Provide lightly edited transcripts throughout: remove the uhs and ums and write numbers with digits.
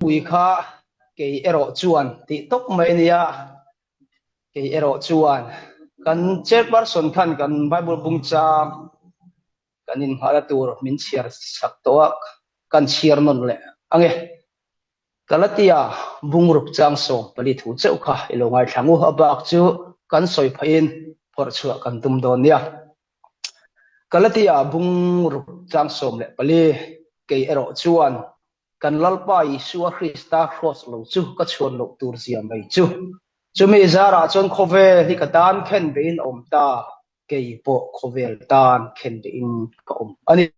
Pui kha kei erawh chuan tih tawp mai a nia, kei erawh chuan kan chairperson khan kan Bible bung chang kan inngahna tur min chhiar sak tawh a, kan chhiar nawn leh ang e. Galatia bungruk chang 14 thu chauh kha i lo ngaithla ngu, a bak chu kan sawi phahin phawrh chhuah kan tum dawn nia. Galatia bungruk chang 14 kei erawh chuan Kan Lalpa Isua Krista kraws lo chu ka chhuan loh tur zia mai chu. Chumi zarah chuan khawvel hi ka tan khen beiin a awm ta, kei pawh khawvel tan khen beiin ka awm a ni.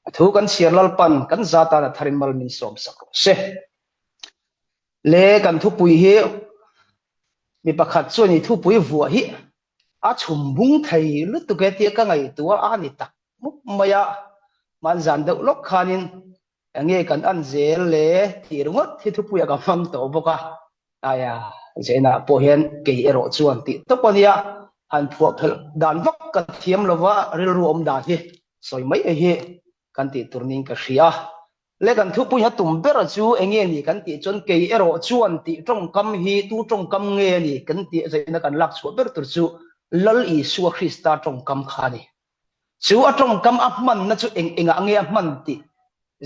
A thu kan chhiar Lalpan kan za tan a tharin mal min sawm sak rawh se. Le kan thupui hi mi pakhat chuan i thupui vuah hi a chhum bung thei lutuk e tia ka ngaihtuah a ni tak mup mai a, hmanzan deuh lawk khanin Enge kan an zel le tih ringawt hi thupuia ka hmang tawh bawk a, aia Zainah pawh hian kei erawh chuan tih tawp a nia, han phuah phelh dan vak ka thiam lova rilru awm dan hi sawi mai hi kan tih tur niin ka hria. Le kan thupui ha tum ber chu enge ni kan tih chuan kei erawh chuan tih tawngkam hi tu tawngkam nge a ni kan tih Zaina kan lak chhuah ber tur chu Lal Isua Krista tawngkam kha a ni. Chu a tawngkam a hmanna chu eng engah nge a hman tih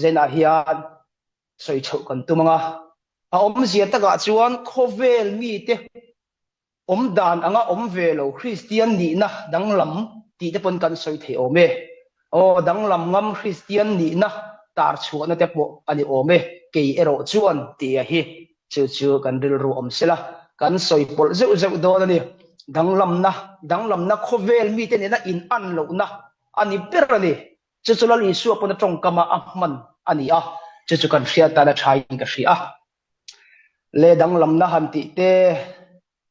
zenah hian sawi chhoh kan tum ang a. A awmzia takah chuan khawvel mite awm dan anga awm ve lo Kristian nihna danglam tih te pawn kan sawi thei awm e. Aw, danglam ngam Kristian nihna tar chhuahna te pawh a ni awm e, kei erawh chuan tih a hi Chu chu kan rilru awm sela, kan sawi pawlh zeuh zeuh dawn a ni. Danglamna, danglamna khawvel mite nena in an lohna a ni ber a ni. Chu chu Lal Isua pawn a tawngkama a hman a ni a, chu chu kan hriat tan a thain ka hria a. Le danglamna han tih te,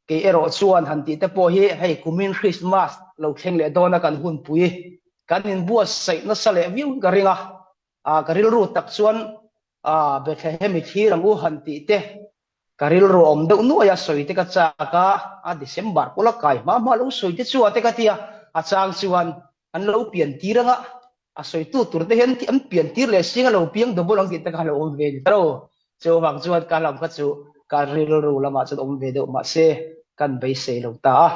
kei erawh chuan han tih te pawh hi hei kumin Christmas lo thleng leh dawna kan hunpui kan inbuatsaih nasa leh viauin ka ring a. A, ka rilru tak chuan a, Bethlehem i thlir ang u han tih te, ka rilru awm deuh nuai a sawi te ka chak a, a December pawh la kai hma hma lo sawi te chu a te ka ti a, a chang chuan an lo pian tir anga a sawitu tur te hian an pian tir leh sing a lo piang double ang tih te kha lo awm ve ni ta lo. Chuvang chuan ka lam kha chu ka rilru lamah chuan awm ve deuh mahse kan beisei lo ta a.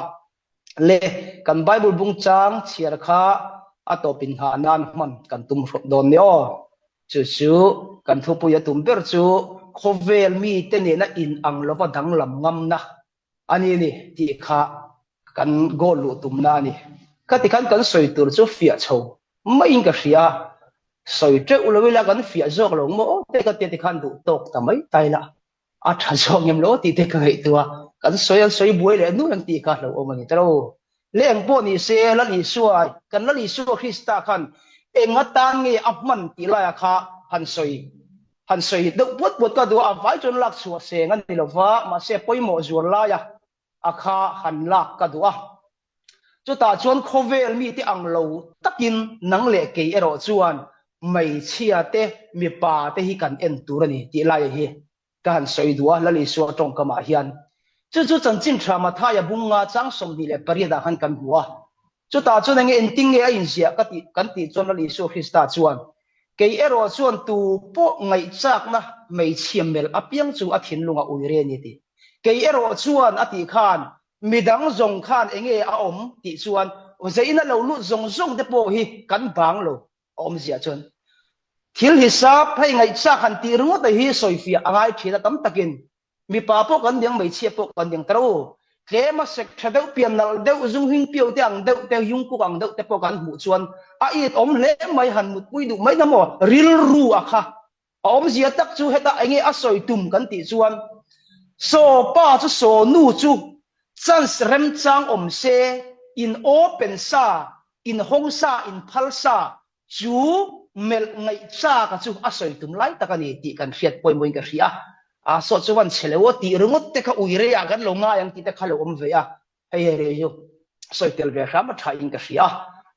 Le kan Bible bung chang chhiar kha a tawp inghah nan hman kan tum hrawt dawn ni aw. Chu chu kan thupui a tum ber chu khawvel mite nena in ang lova danglam ngamna a ni ni tih kha kan goal luh tumna a ni. Khati khan kan sawi tur chu fiah chho maiin ka hria a, sawi teuh lo ila kan fiah zawk lo maw te ka tia tikhan duh tawk ta mai ta ila. A tha zawk ngem lo tih te ka ngaihtuah a, kan sawi an sawi buai leh nuai ang tih kha hlauhawm a ni ta lo. Le eng pawh ni se Lal Isua, kan Lal Isua Krista khan eng atan nge a hman tih laia kha han sawi han sawi deuh puat puat ka duh a, a vai chuan lak chhuah seng a ni lova, mahse pawimawh zual laia a kha han lak ka duh a. Chutah chuan khawvel mite ang lo takin nang leh kei erawh chuan hmeichhia te, mipa te hi kan en tur a ni tih laia hi ka han sawi duh a, Lal Isua tawngkamah hian. Chu chu chanchin tha Mathaia bunga chang 28 ah khan kan hmu a. Chutah chuan enge engtin nge a inziah ka tih kan tih chuan Lal Isua Krista chuan, Kei erawh chuan tu pawh ngaihchakna hmeichhia melh apiang chu a thinlungah ui re a ni tih. Kei erawh chuan a tih khan Midang zawng khan enge a awm tih chuan zeina lo lut zawng zawng te pawh hi kan bang lo a awmzia chuan thil hisap hei ngaihchak han tih ringawt a hi sawifiah a ngai thin a tam takin mipa pawh kan niang hmeichhia pawh kan niang ta ro tlem a sek tha deuh pian nalh deuh zung hing piau te ang deuh te jungkook ang deuh te pawh kan hmuh chuan a it awm hle mai han mutpui duh mai na maw rilru a kha A awmzia tak chu heta enge a sawi tum kan tih chuan saw pa chu saw nu chu chance remchang awm se in open sa, in hawng sa, in phal sa chu melh ngaih chak a chu a sawi tum lai tak a ni tih kan hriat pawimawhin ka hria a. A saw chu van chhe lo aw tih ringawt te kha ui rei ah kan lo ngai ang tih te kha lo awm ve a. Hei hei rei chu sawi tel ve hram a tha in ka hria a.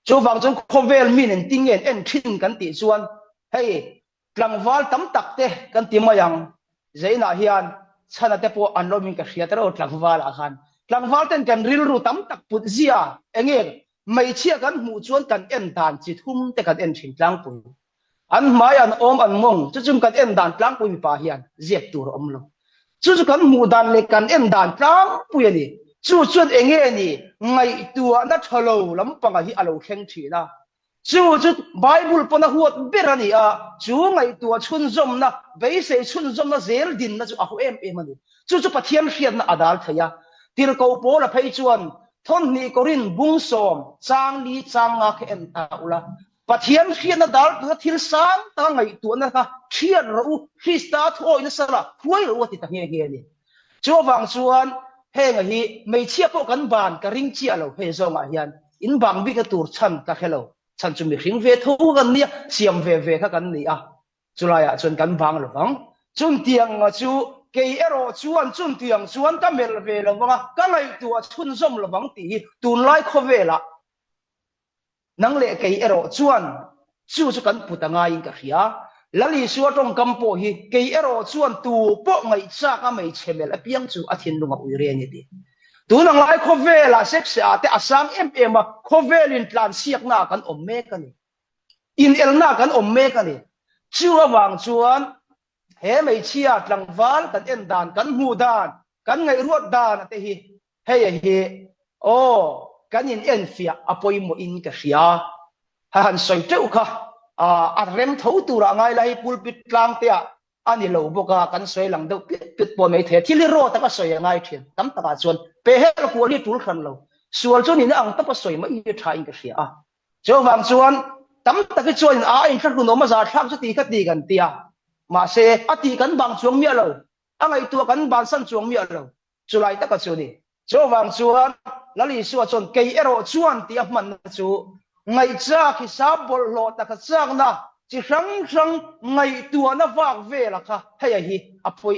Chuvang chuan khawvel mi nen tinge an en thin kan tih chuan hei Tlangval tam tak te kan ti mai ang. Zainah hian chhana te pawh an lawmin ka hria ta reuh tlangval ah khan. Tlangval ten kan rilru tam tak put zia enge hmeichhia kan hmuh chuan kan en dan chi thum te kan en thin tlangpui. An hmai an awm an mawng chu chung kan en dan tlangpui mipa hian zep tur a awm lo. Chu chu kan hmuh dan leh kan en dan tlangpui a ni. Chu chuan enge ni ngaihtuahna tha lo lampanga hi a lo thleng thin a. Chu chu Bible pawn a huat ber a ni a, chu ngaihtuah chhunzawmna, beisei chhunzawmna zel dinna chu a haw em em a ni. Chu chu Pathian hriatna a dal thei a. Tirhkoh Paula phei chuan Thawnhnih Korin bungsawm chang li chang nga kha en ta ula, Pathian hriatna dal tura thil sang taka ngaihtuahna kha hriat rawh u, Krista thuawi nasa la, hruai rawh u a ti ta nghe nghe a ni. Chu avang chuan henga hi hmeichhia pawh kan ban ka ring chiah lo hei zawngah hian in bang bikna tur chhan ka hre lo, chhan chu mihring ve tho kha kan nia, siam ve ve kha kan ni a, chulaiah chuan kan bang lo vang. Chuntiang chu kei erawh chuan chuntiang chuan ka melh ve lo vang a, ka ngaihtuah chhunzawm lo vang tih hi tunlai khawvelah Nang leh kei erawh chuan chu chu kan put a ngaiin ka hria. Lal Isua tawngkam pawh hi kei erawh chuan tu pawh ngaihchak a hmeichhe melh apiang chu a thinlung a ui reng i ti. Tun ang lai khawvelah sex ah te a sang em em a, khawvel in tlansiakna ah kan awm mek a ni. Inelna ah kan awm mek a ni. Chu avang chuan he hmeichhia tlangval kan en dan, kan hmuh dan, kan ngaihruat dan a te hi Hei a hi aw kan in enfiah a pawimawh in ka hria. Ha han sawi teuh kha a rem tho turah ngai la hei pulpit tlang te ah a ni lo bawk a kan sawi lang deuh piat piat pawh mai thei a. Thil hi rawt a ka sawi a ngai thin tam takah chuan pehhel kual hi tul hran lo. Sual chu nihna ang tawpa sawi mai hi tha in ka hria a. Chuvang chuan tam tak hi chuan a inthlahrun awm a zahthlak chu ti kha ti kan ti a. Mahse a tih kan bang chuang miah lo. A ngaihtuah kan bansan chuang miah lo. Chulai taka chu ni. Chuvang chuan Lal Isua chuan kei erawh chuan tih a hmanna chu ngaihchak hisap bawlhhlawh taka chakna chi hrang hrang ngaihtuahna vak vela kha hei a hi a pawi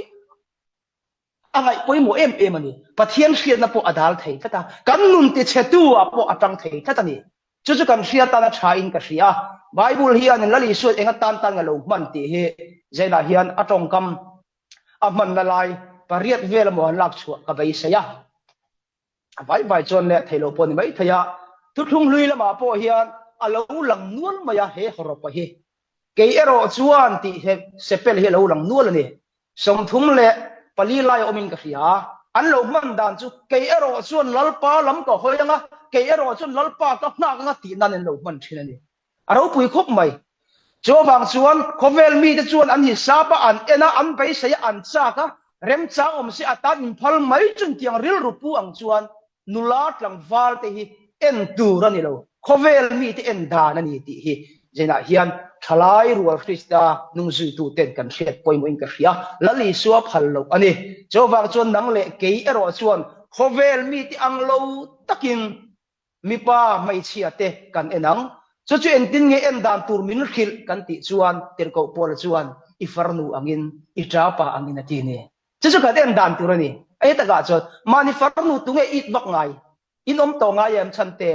a ngaih pawimawh em em a ni. Pathian hriatna pawh a dal thei tlat a, kan nun tichhetu ah pawh a tang thei tlat a ni. Chu chu kan hria tan a tha in ka hria. Bible hianin Lal Isua eng atan tan nge lo hman tih hi Zainah hian a tawngkam a hmanna lai pariat vel emaw an lak chhuah ka beisei a. A vai vai chuan leh theih loh pawh ni mai thei a. Thuthlung hlui lamah pawh hian a lo lang nual mai a he hawrawpa hi. Kei erawh chuan tih he sepel hi a lo lang nual a ni. 34 lai a awmin ka hria a. An lo hman dan chu kei erawh chuan Lalpa lam ka hawi ang a, kei erawh chuan Lalpa ka nghak ang a tih nan an lo hman thin a ni. A ropui khawp mai. Chu avang chuan khawvel mite chuan an hisap a, an en a, an beisei a, an chak a, remchang awm se atan inphal mai chun tiang rilru pu ang chuan nula tlangval te hi en tur a ni lo, khawvel mite en dan a ni tih hi Zainah hian thalai rual Krista nungzuitu ten kan hriat pawimawhin ka hria, Lal Isua phal loh a ni. Chu avang chuan nang leh kei erawh chuan khawvel mite ang lo takin Mipa hmeichhia te kan en ang. Chu chu engtin nge en dan tur min hrilh kan tih chuan Tirhkoh Paula chuan i farnu angin, i ṭapa angin a ti ni. Chu chu kan en dan tur a ni. Hei takah chuan mahni farnu tunge it vak ngai? In awm tawh ngai em chhan te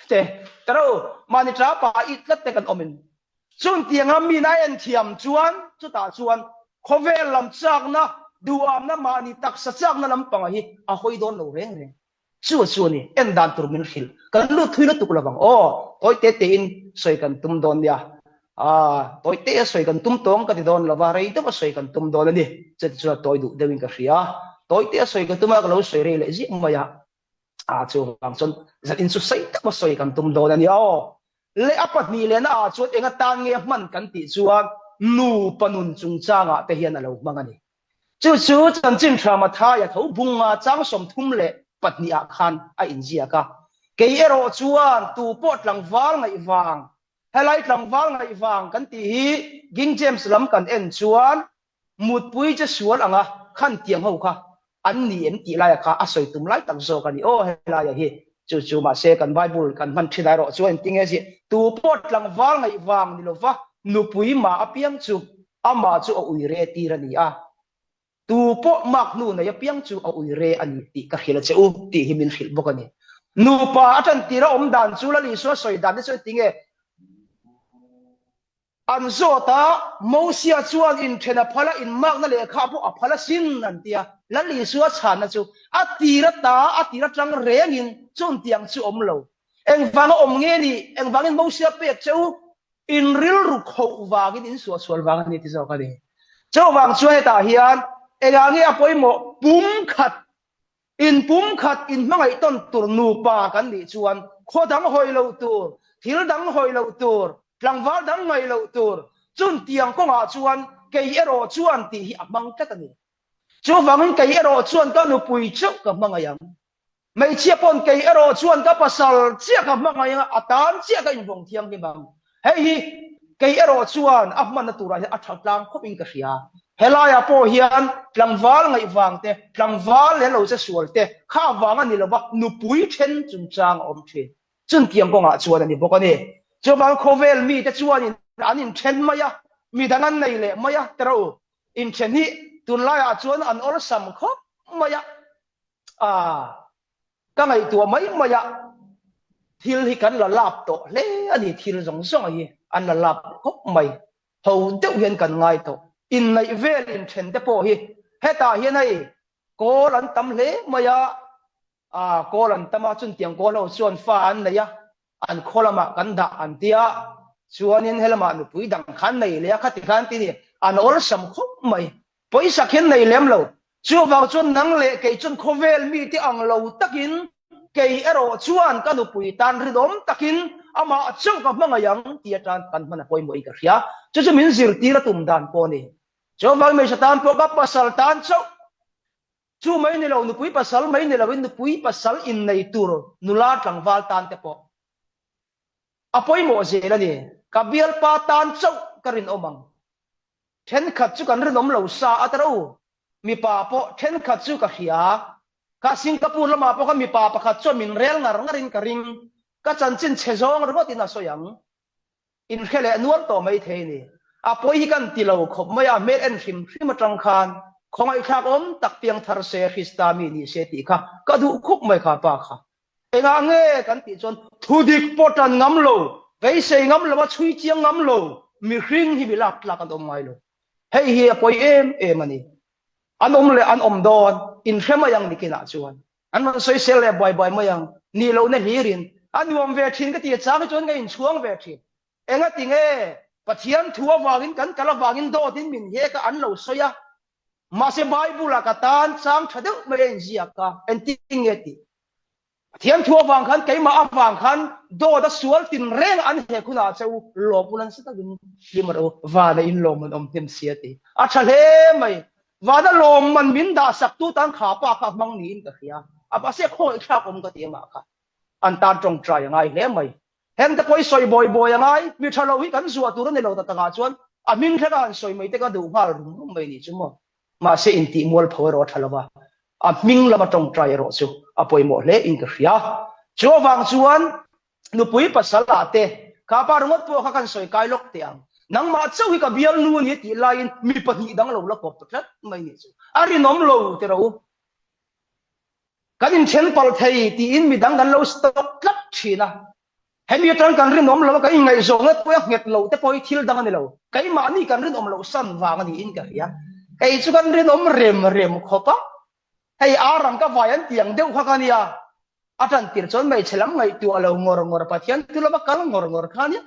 te taro mahni ṭapa it tlat te kan awm in. Chuntianga min a en thiam chuan chutah chuan khawvel lam chakna, duhamna, mahni taksa chakna lampanga hi a hawi dawn lo reng reng. Chu a chu a ni, en dan tur min hrilh. Kan lut thui lutuk lo vang aw, tawi te tein sawi kan tum dawn nia. Aaa, tawi te a sawi kan tum tawng ka ti dawn lo va, rei deuh a sawi kan tum dawn a ni. Chuti chuan a tawi duh deuhin ka hria. Tawi te a sawi ka tum a, ka lo sawi rei leh ziah mai a. Aa, chuvang chuan zan in chu sei deuh a sawi kan tum dawn a ni aw. Leh a pahnih lehna ah chuan eng atan nge a hman kan tih chuan nupa nun chungchangah te hian a lo hmang a ni. Chu chu chanchin tha Mathaia tho bunga chang 32 ah khan a inziak a. Kei erawh chuan tu pawh tlangval ngaih vang, helai tlangval ngaih vang kan tih hi King James lam kan en chuan mutpui che sual anga khan tiang ho kha an ni em tih laia kha a sawi tum lai tak zawk a ni aw helaia hi. Chu chu mahse kan Bible kan hman thin erawh chuan engtinge ziah tu pawh tlangval ngaih vang ni lova nupui mah apiang chu Amah chu a uire tir a ni a, tu pawh mak hnu nei apiang chu a uire a ni tih ka hrilh a che u tih hi min hrilh bawk a ni. Nupa a ṭantir a awm dan chu Lal Isua sawi dan te chu engtinge? An zawt a, Mosia chuan inṭhen a phal a, inmakna lehkha pawh a phal asin an ti a. Lal Isua chhanna chu a tir ata a tir aṭang rengin chuntiang chu awm lo. Engvanga awm nge ni? Engvangin Mosia pek che u? In rilru khoh vangin in suahsual vang a ni ti zawk a ni. Chuvang chuan hetah hian engah nge a pawimawh pumkhat, in pumkhat in hmangaih tawn tur nupa kan nih chuan khaw dang hawi loh tur, thil dang hawi loh tur, tlangval dang ngaih loh tur, chuntiang kawngah chuan kei erawh chuan tih hi a hmang tlat a ni. Chuvangin kei erawh chuan ka nupui chauh ka hmangaih ang. Hmeichhia pawn kei erawh chuan ka pasal chiah ka hmangaih anga a tan chiah ka invawng thianghlim ang. Hei hi kei erawh chuan a hmanna turah hian a tha tlang khawp in ka hria. Helaiah pawh hian tlangval ngaih vang te, tlangval leh lo che sual te kha vang a ni lova nupui then chungchang a awm thin. Chuntiang kawngah chuan a ni bawk a ni. Chuvang khawvel mite chuanin an inthen mai a, midang an nei leh mai a, tero inthen hi tunlaiah chuan an awlsam khawp mai a. A, ka ngaihtuah mai mai a, thil hi kan la lap tawh hle a ni, thil zawng zawng hi an la lap khawp mai, ho deuh hian kan ngai tawh. Inneih vel inthen te pawh hi hetah hian hei kawl an tam hle mai a, a kawl an tam a, chuntiang kawl ho chuan fa an nei a, an khaw lamah kan dah an tia, chuanin helamah nupui dang kha an nei leh a, khati khan ti ni, an awlsam khawp mai. Pawisa khin nei lem lo. Chuvang chuan nang leh kei chuan khawvel mite ang lo takin kei erawh chuan ka nupui tan rinawm takin amah chauh ka hmangaih ang tih atan kan hman a pawimawh in ka hria. Chu chu min zirtir a tum dan pawh a ni. Chuvang hmeichhe tan pawh ka pasal tan chauh chu mai ni lo, nupui pasal mai ni loin nupui pasal innei tur nula tlangval tan te pawh a pawimawh zel a ni. Ka bialpa tan chauh ka rinawm ang. Thenkhat chu kan rinawm lo sa a tara u. Mipa pawh thenkhat chu ka hria. Kha Singapore lamah pawh khan mipa pakhat chuan min rel ngar ngarin ka ring. Ka chanchin chhe zawng ringawt in a sawi ang. In hre leh nual tawh mai thei ni. A pawi hi kan ti lo khawp mai a, hmel en hrim hrim atang khan khawngaihthlak awm tak piang thar se Krista mi ni se tih kha ka duh khup mai kha pa kha. Engah nge kan tih chuan thudik pawh tan ngam lo, beisei ngam lo a chhui chiang ngam lo mihring hi mi lak tlak an awm ngai lo. Hei hi a pawi em em a ni. An awm leh an awm dawn, inhre mai ang nikinah chuan. An rawn sawisel leh buai buai mai ang, nih lohna hlirin. A nuam ve thin ka ti a chang hi chuan ka inchhuang ve thin. Engati nge Pathian thu avangin kan kal avangin dawtin min hek a an lo sawi a, mahse Bible-ah ka tan chang tha deuh mai a inziak a, engtin nge tih? Pathian thu avang khan keimah avang khan dawt a sual tin reng an hek hunah che u lawm u nasa takin hlim rawh u, vana in lawmman awm hnem si a ti. A tha hle mai. Vana lawmman min dah sak tu tan kha pa kha hmang niin ka hria. A mahse khawngaihthlak awm ka ti amah kha. An tan tawngtai a ngai hle mai. Heng te pawh i sawi bawi bawi a ngai, mi tha lo hi kan zuah tur a ni lo ta takah chuan a hming thleng a han sawi mai te ka duh nghal rum rum mai ni chu maw. Mahse intih mualpho erawh a tha lo va, a hming lama tawngtai erawh chu a pawimawh hle in ka hria. Chu avang chuan nupui pasal ah te kha pa ringawt pawh kha kan sawi kai lawk teh ang. Nangmah chauh hi ka bialnu a ni tih laiin mi pahnih dang lo la kawp ta tlat mai ni chu. A rinawm lo ti rawh u. Kan inthen palh thei tiin midang kan lo stop tlat thin a. Hemi atang kan rinawm lo a, kan inngaihzawnna te pawh a nghet lo te pawh hi thil dang a ni lo. Keimahni kan rinawm loh san vang a niin ka hria. Kei chu kan rinawm rem rem khawp a. Hei ar ang ka vai an ti ang deuh kha ka nia. A tan tir chuan hmeichhe lam ngaihtuah lo ngawr ngawr Pathian thu lama kal ngawr ngawr kha nia.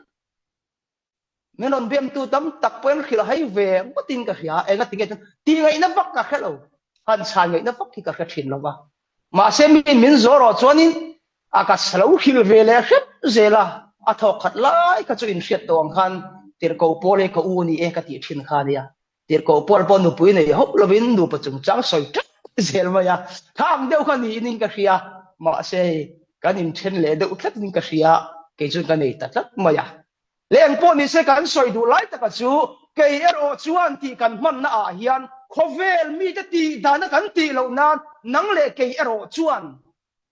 Min rawn biamtu tam tak pawh in hrilh hai ve ngawtin ka hria, enga tinge chuan tih ngaihna vak ka hre lo, han chhan ngaihna vak hi ka hre thin lo va. Mahse miin min zawh rawh chuanin a ka lo hrilh ve leh hrep zel a, a thawk khat lai kha chu inhriat tawh ang khan tirhkoh pawl hi ka u ni e ka tih thin kha nia. Tirhkoh pawl pawh nupui nei hauh lovin nupa chungchang sawi tlat zel mai a, tha ang deuh kha niin in ka hria, mahse kan inthen leh deuh tlatin ka hria, kei chuan ka nei ta tlat mai a. Leh engpawh nise kan sawi duh lai taka chu kei erawh chuan tih kan hmanna ah hian khawvel mite tih dana kan tih loh nan nang leh kei erawh chuan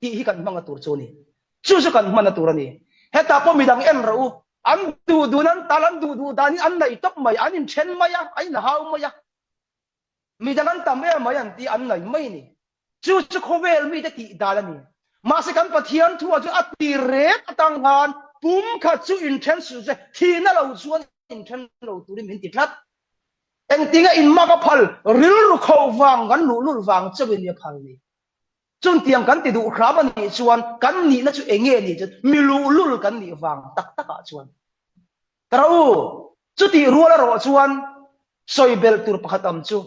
tih hi kan hmang a tur chu a ni. Chu chu kan hman a tur a ni. Hetah pawh midang en rawh u, an duh duhna an tal, an duh duh danin an nei tawp mai, an inthen mai a, an inhau mai a. Midang an tam em mai an ti an ngaih mai ni. Chu chu khawvel mite tih dan a ni. Mahse kan Pathian thu ah chuan a ti rek atang khan pumkhat chu inthen suh se, thihna lo chuan inthen lo turin min ti tlat. Engtinge inmak a phal, rilru khoh vang kan luhlul vang chauhin mi a phal ni. Chuntiang kan ti duh hram a nih chuan kan nihna chu enge ni chuan mi luhlul kan nih vang tak takah chuan. Ka ro u, chutih rual erawh chuan sawi belh tur pakhat awm chu,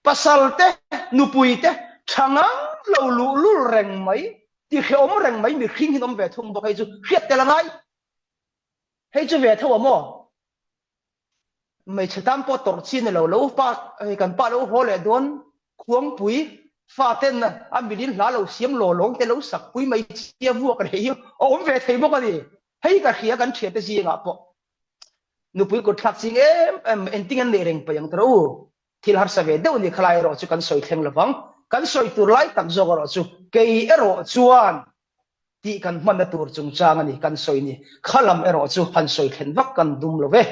pasal te, nupui te tha ngang lo luhlul reng mai, ti hrehawm reng mai mihring hi an awm ve thung bawk hei chu hriat tel a ngai. Hei chu ve tho a maw? Hmeichhe tan pawh tawrh chi ni lo, lo pa hei kan pa lo haw leh dawn khuangpui faten a milin hla lo siam law lawng te lo sak pui mai chi a vuak leh hi a awm ve thei bawk a ni. Hei ka hria kan thiante zingah pawh nupui kut thlak ching em em enting an neih reng paih ang tawh u. Thil harsa ve deuh ni khalai erawh chu kan sawi thleng lovang. Kan sawi tur lai tak zawk erawh chu kei erawh chuan tih kan hmanna tur chungchang a ni kan sawi ni. Kha lam erawh chu han sawi thlen vak kan dum lo ve.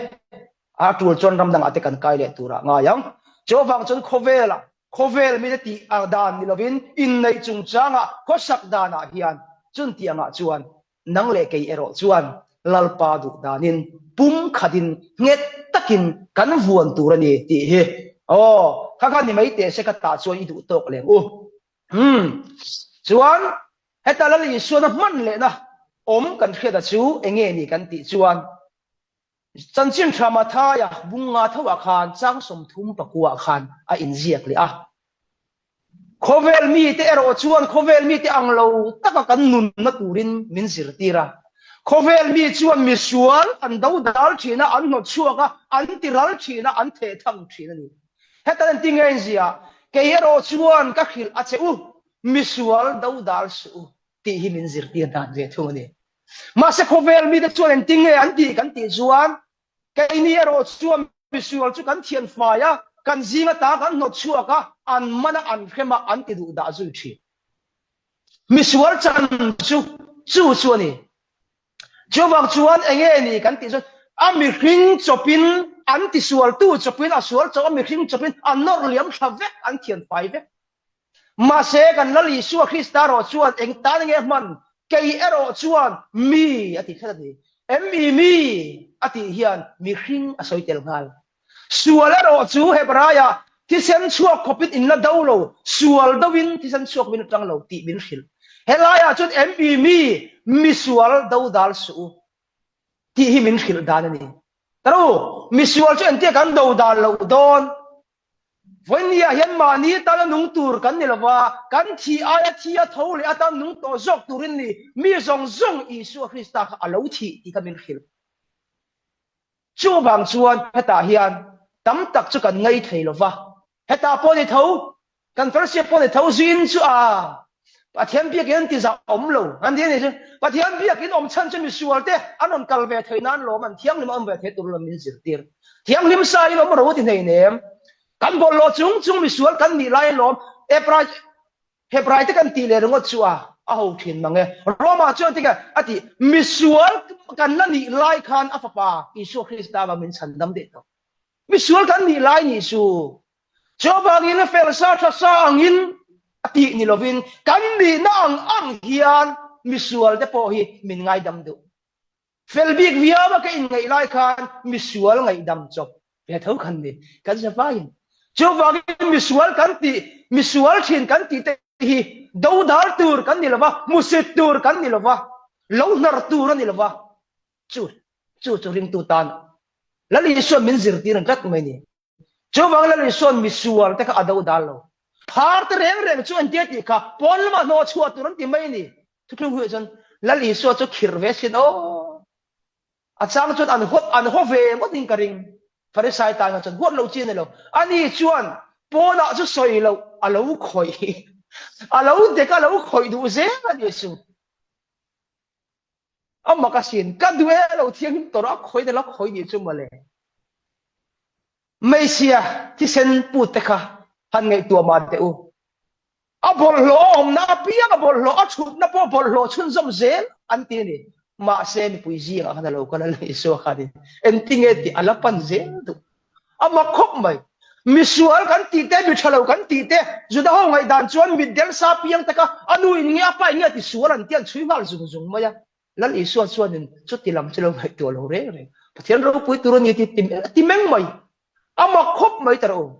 A tul chuan ram dangah te kan kai leh turah ngai ang. Chuvang chuan khawvelah khawvel mite tih dan ni lovin inneih chungchangah khawsak danah hian chuntiangah chuan Nang leh kei erawh chuan Lalpa duh danin pum khatin nghet takin kan vuan tur a ni tih hi. Aw, kha kha ni mai teh se ka tah chuan i duh tawk leng u. Umm, chuan heta Lal Isuana hman lehna awm kan hriata chu enge ni kan tih chuan Chanchin tha Mathaia bung nga tho ah khan chang 30 pakua ah khan a inziak leh a. Khawvel mite erawh chuan khawvel mite ang lo taka kan nunna turin min zirtir a. Khawvel mi chuan misual an dodal thin a, an hnawt chhuak a, an tiral thin a, an thehthang thin a ni. Heta an ti ngei zia, kei erawh chuan ka hrilh a che u, misual dodal suh u tih hi min zirtir dan ve thung a ni. Mahse khawvel mite chuan engtin nge an tih kan tih chuan keini erawh chuan misual chu kan thian fai a, kan zing ata kan hnawt chhuak a, an man a, an hrem a, an ti duh dah zui thin. Misual chan chu chu chu a ni. Chuvang chuan enge ni kan tih chuan a mihring chawpin an tisualtu chawpin a sual chauh a mihring chawpin an nawr liam thla vek, an thian fai vek. Mahse, kan Lal Isua Krista erawh chuan eng tan nge hman? Kei erawh chuan mi a ti tlat a ni. Mi mi a tih hian mihring a sawi tel nghal. Sual erawh chu Hebraiah thisen chhuak khawpin in la do lo, sual doin thisen chhuak khawpin a tang lo tih min hrilh. Helaiah chuan mi mi, misual do dal suh u tih hi min hrilh dan a ni. Taru, misual chu engtia kan do dal loh dawn? Vawinia hian mahni tana nung tur kan ni lova, kan thih aia thi a tho leh atan nung tawh zawk turin ni mi zawng zawng Isua Krista kha a lo thih tih kha min hrilh. Chuvang chuan hetah hian tam tak chu kan ngei thei lova, hetah pawh ni tho, kan fellowship pawh ni tho zuin chu a Pathian biakin an ti zah awm lo an ti a ni chu. Pathian biakin awm chhan chu misual te an rawn kal ve thei nan lawm an thianghlim a awm ve thei tur lawm min zirtir. Thianghlim sa in awm ro ti hnei nem. Kan bawlhhlawh chung chung misual kan nih lai lawm Hebrai Hebrai te kan tih leh ringawt chu a a ho thin mang e. Roma chuan tinge a ti misual kan la nih lai khan a fapa Isua Krista vang min chhandam daih tawh. Misual kan nih lai nih chu Chuvangin a fel sa tha sa angin a tih ni lovin kan nihna ang ang hian misual te pawh hi min ngaidam duh. Fel bik viau a ka inngaih lai khan misual ngaihdam chawp ve tho kan ni, kan hre vaiin. Chuvangin misual kan tih, misual thin kan tih te hi dodal tur kan ni lova, hmusit tur kan ni lova, lo hnar tur a ni lova, chu chu chu ringtu tan Lal Isuan min zirtir ang tlat mai ni. Chuvang Lal Isuan misual te kha a do dal lo. Phar te reng reng chu an tia tih kha pawn lamah hnawh chhuah tur an ti mai ni. Thuthlung huiah chuan Lal Isua chu khirh ve sin aw. A chang chuan an huat an haw ve ngawt in ka ring. Farisai tan kha chuan huat lo chi a ni lo. Ani chuan pawnah chu sawi loh a lo khawih a lo dek a lo khawih duh zel a ni chu. A mak asin, ka duh e lo thianghlim tawrh a khawi nala khawi nih chu mawle. Hmeichhia thisen put te kha han ngaihtuah mah teh u. A bawlhhlawh a awmna apiang a bawlhhlawh a chhutna pawh bawlhhlawh chhunzawm zel an ti a ni. Mahse mipui zingah khan a lo kal a Lal Isua khanin engtinge tih a la pan zel duh. A mak khawp mai. Misual kan tih te, mi tha lo kan tih te, Juda ho ngaihdan chuan mitdel sa piang taka a nu in nge a pa in nge a tisual an tih an chhui nghal zung zung mai a. Lal Isua chuanin chuti lam chu lo ngaihtuah lo reng reng. Pathian ropui tur a ni tih a ti meng mai. A mak khawp mai ta rawh u.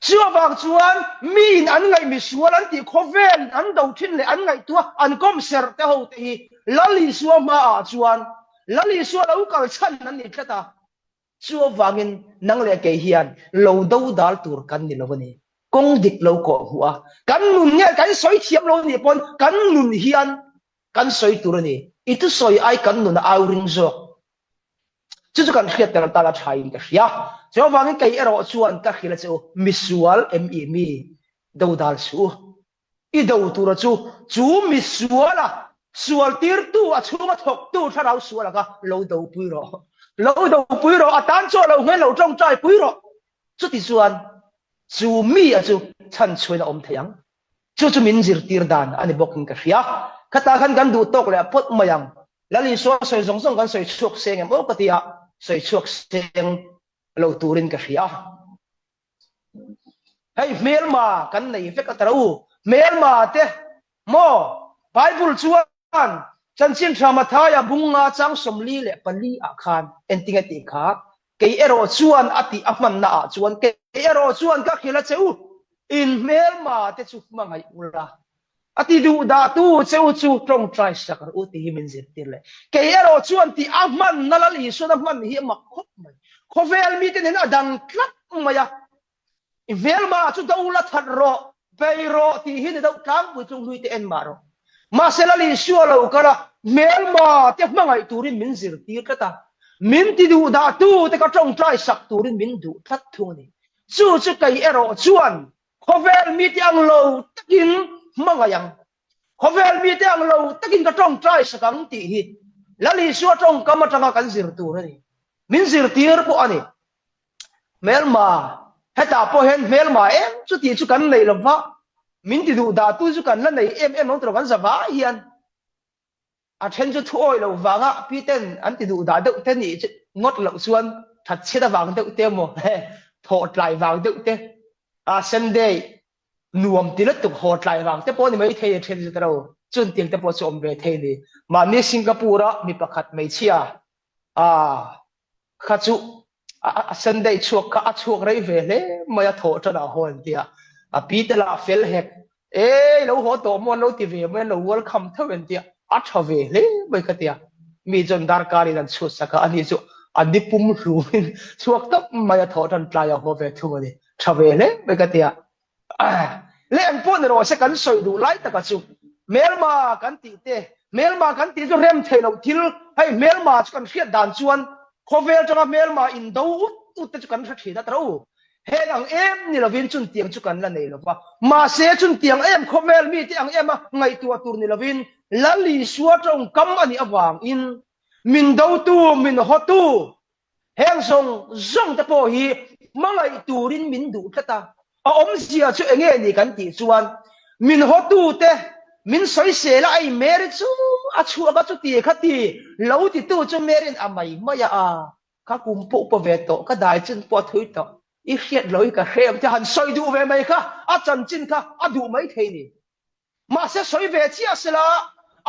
Chu avang chuan miin an ngaih misual an tih khawvel an do thin leh an ngaihtuah an kawm serh te ho te hi Lal Isua hmaah chuan Lal Isua lo kal chhan an ni tlat a. Chu avangin nang leh kei hian lo do dal tur kan ni lo a ni. Kawng dik lo kawh hmuh a, kan nun nge kan sawi thiam lo nih pawn kan nun hian kan sawi tur a ni. I thusawi ai kan nun a au ring zawk. Chu chu kan hriat tel tan a tha in ka hria. Chu avangin kei erawh chuan ka hrilh a che u, misual em i mi do dal suh u. I do tura chu chu misuala sual tirtu a chhunga thawktu thlarau sual anga lo do pui rawh. Lo do pui rawh, a tan chaw lo nghen lo tawngtai pui rawh. Chuti chuan chu mi a chu chhan chhuain a awm thei ang. Chu chu min zirtir dan a ni bawkin ka hria. Khatah khan kan duh tawk leh a phawt mai ang. Lal Isua sawi zawng zawng kan sawi chhuak seng em aw ka ti a, sawi chhuak seng lo turin ka hria. Hei hmelma kan nei vek a tara u. Hmelma te maw Bible chuan chanchin tha Mathaia bunga chang 44 ah khan entinge tih kha kei erawh chuan a tih a hmanna ah chuan kei erawh chuan ka hrilh a che u in hmelma te chu hmangaih ula a ti duh dah tu che u chu tawngtai sak rawh u tih hi min zirtir leh. Kei erawh chuan tih a hmanna Lal Isuan a hman hi a mak khawp mai. Khawvel mite nen a dang tlat mai a. I hmelma chu do la that rawh, bei rawh tih hi ni deuh tlangpui tlung hlui te en mah rawh. Mahse Lal Isua lo kal a, hmelma te hmangaih turin min zirtir tlat a. Min ti duh dah tu te ka tawngtai sak turin min duh tlat thung a ni. Chu chu kei erawh chuan Khawvel mite ang lo takin hmangaih ang, khawvel mite ang lo takin ka tawngtai sak ang tih hi Lal Isua tawngkam atanga kan zir tur a ni. Min zirtir pawh a ni. Hmelma, hetah pawh hian hmelma em chu tih chu kan nei lova, min ti duh dah tu chu kan la nei em em lo tur kan za vai hian. A then chu thu awi loh vanga pi ten an ti duh dah deuh te nih chu ngawt loh chuan that chhiat avang deuh te emaw thawh tlai vang deuh te a Sunday nuam ti lutuk haw tlai vang te pawh ni mai thei a then chu taro chun tiang te pawh chu awm ve thei ni mahni Singapore a mi pakhat hmeichhia a kha chu a Sunday chhuak kha a chhuak rei ve hle mai a thawh tan ah haw an tia a pi te lah fel hek e lo haw tawh maw an lo ti ve mai an lo welcome tho an tia a tha ve hle mai ka tia mi chuan darkar in an chhut sak a ani chu a ni pum hlum in chhuak tawp mai a thawh tan tlai a haw ve thung ani tha ve hle mai ka tia Leh ang pawh ni rawh se kan sawi duh lai taka chu hmelma kan tih te, hmelma kan tih chu rem theih loh thil, hei hmelma chu kan hriat dan chuan khawvel tanga hmelma indo ut ut te chu kan hre thin a tara u. Heng ang em ni lovin chuntiang chu kan la nei lova, mahse chuntiang em khawvel mite ang ema ngaihtuah tur ni lovin Lal Isua tawngkam a nih avangin min dotu, min hawtu, Heng zawng zawng te pawh hi hmangaih turin min duh tlat a, a awmzia chu enge ni kan tih chuan min hawtute min sawisel a, ei Mary chu a chhuak a chuti kha ti lo titu chu Mary'n a mai mai a, a ka kum pawh upa ve tawh, ka dai chin pawh a thui tawh, i hriat lo i ka hre em te han sawi duh ve mai kha a chanchin kha a duh mai thei ni. Mahse sawi ve chiah sela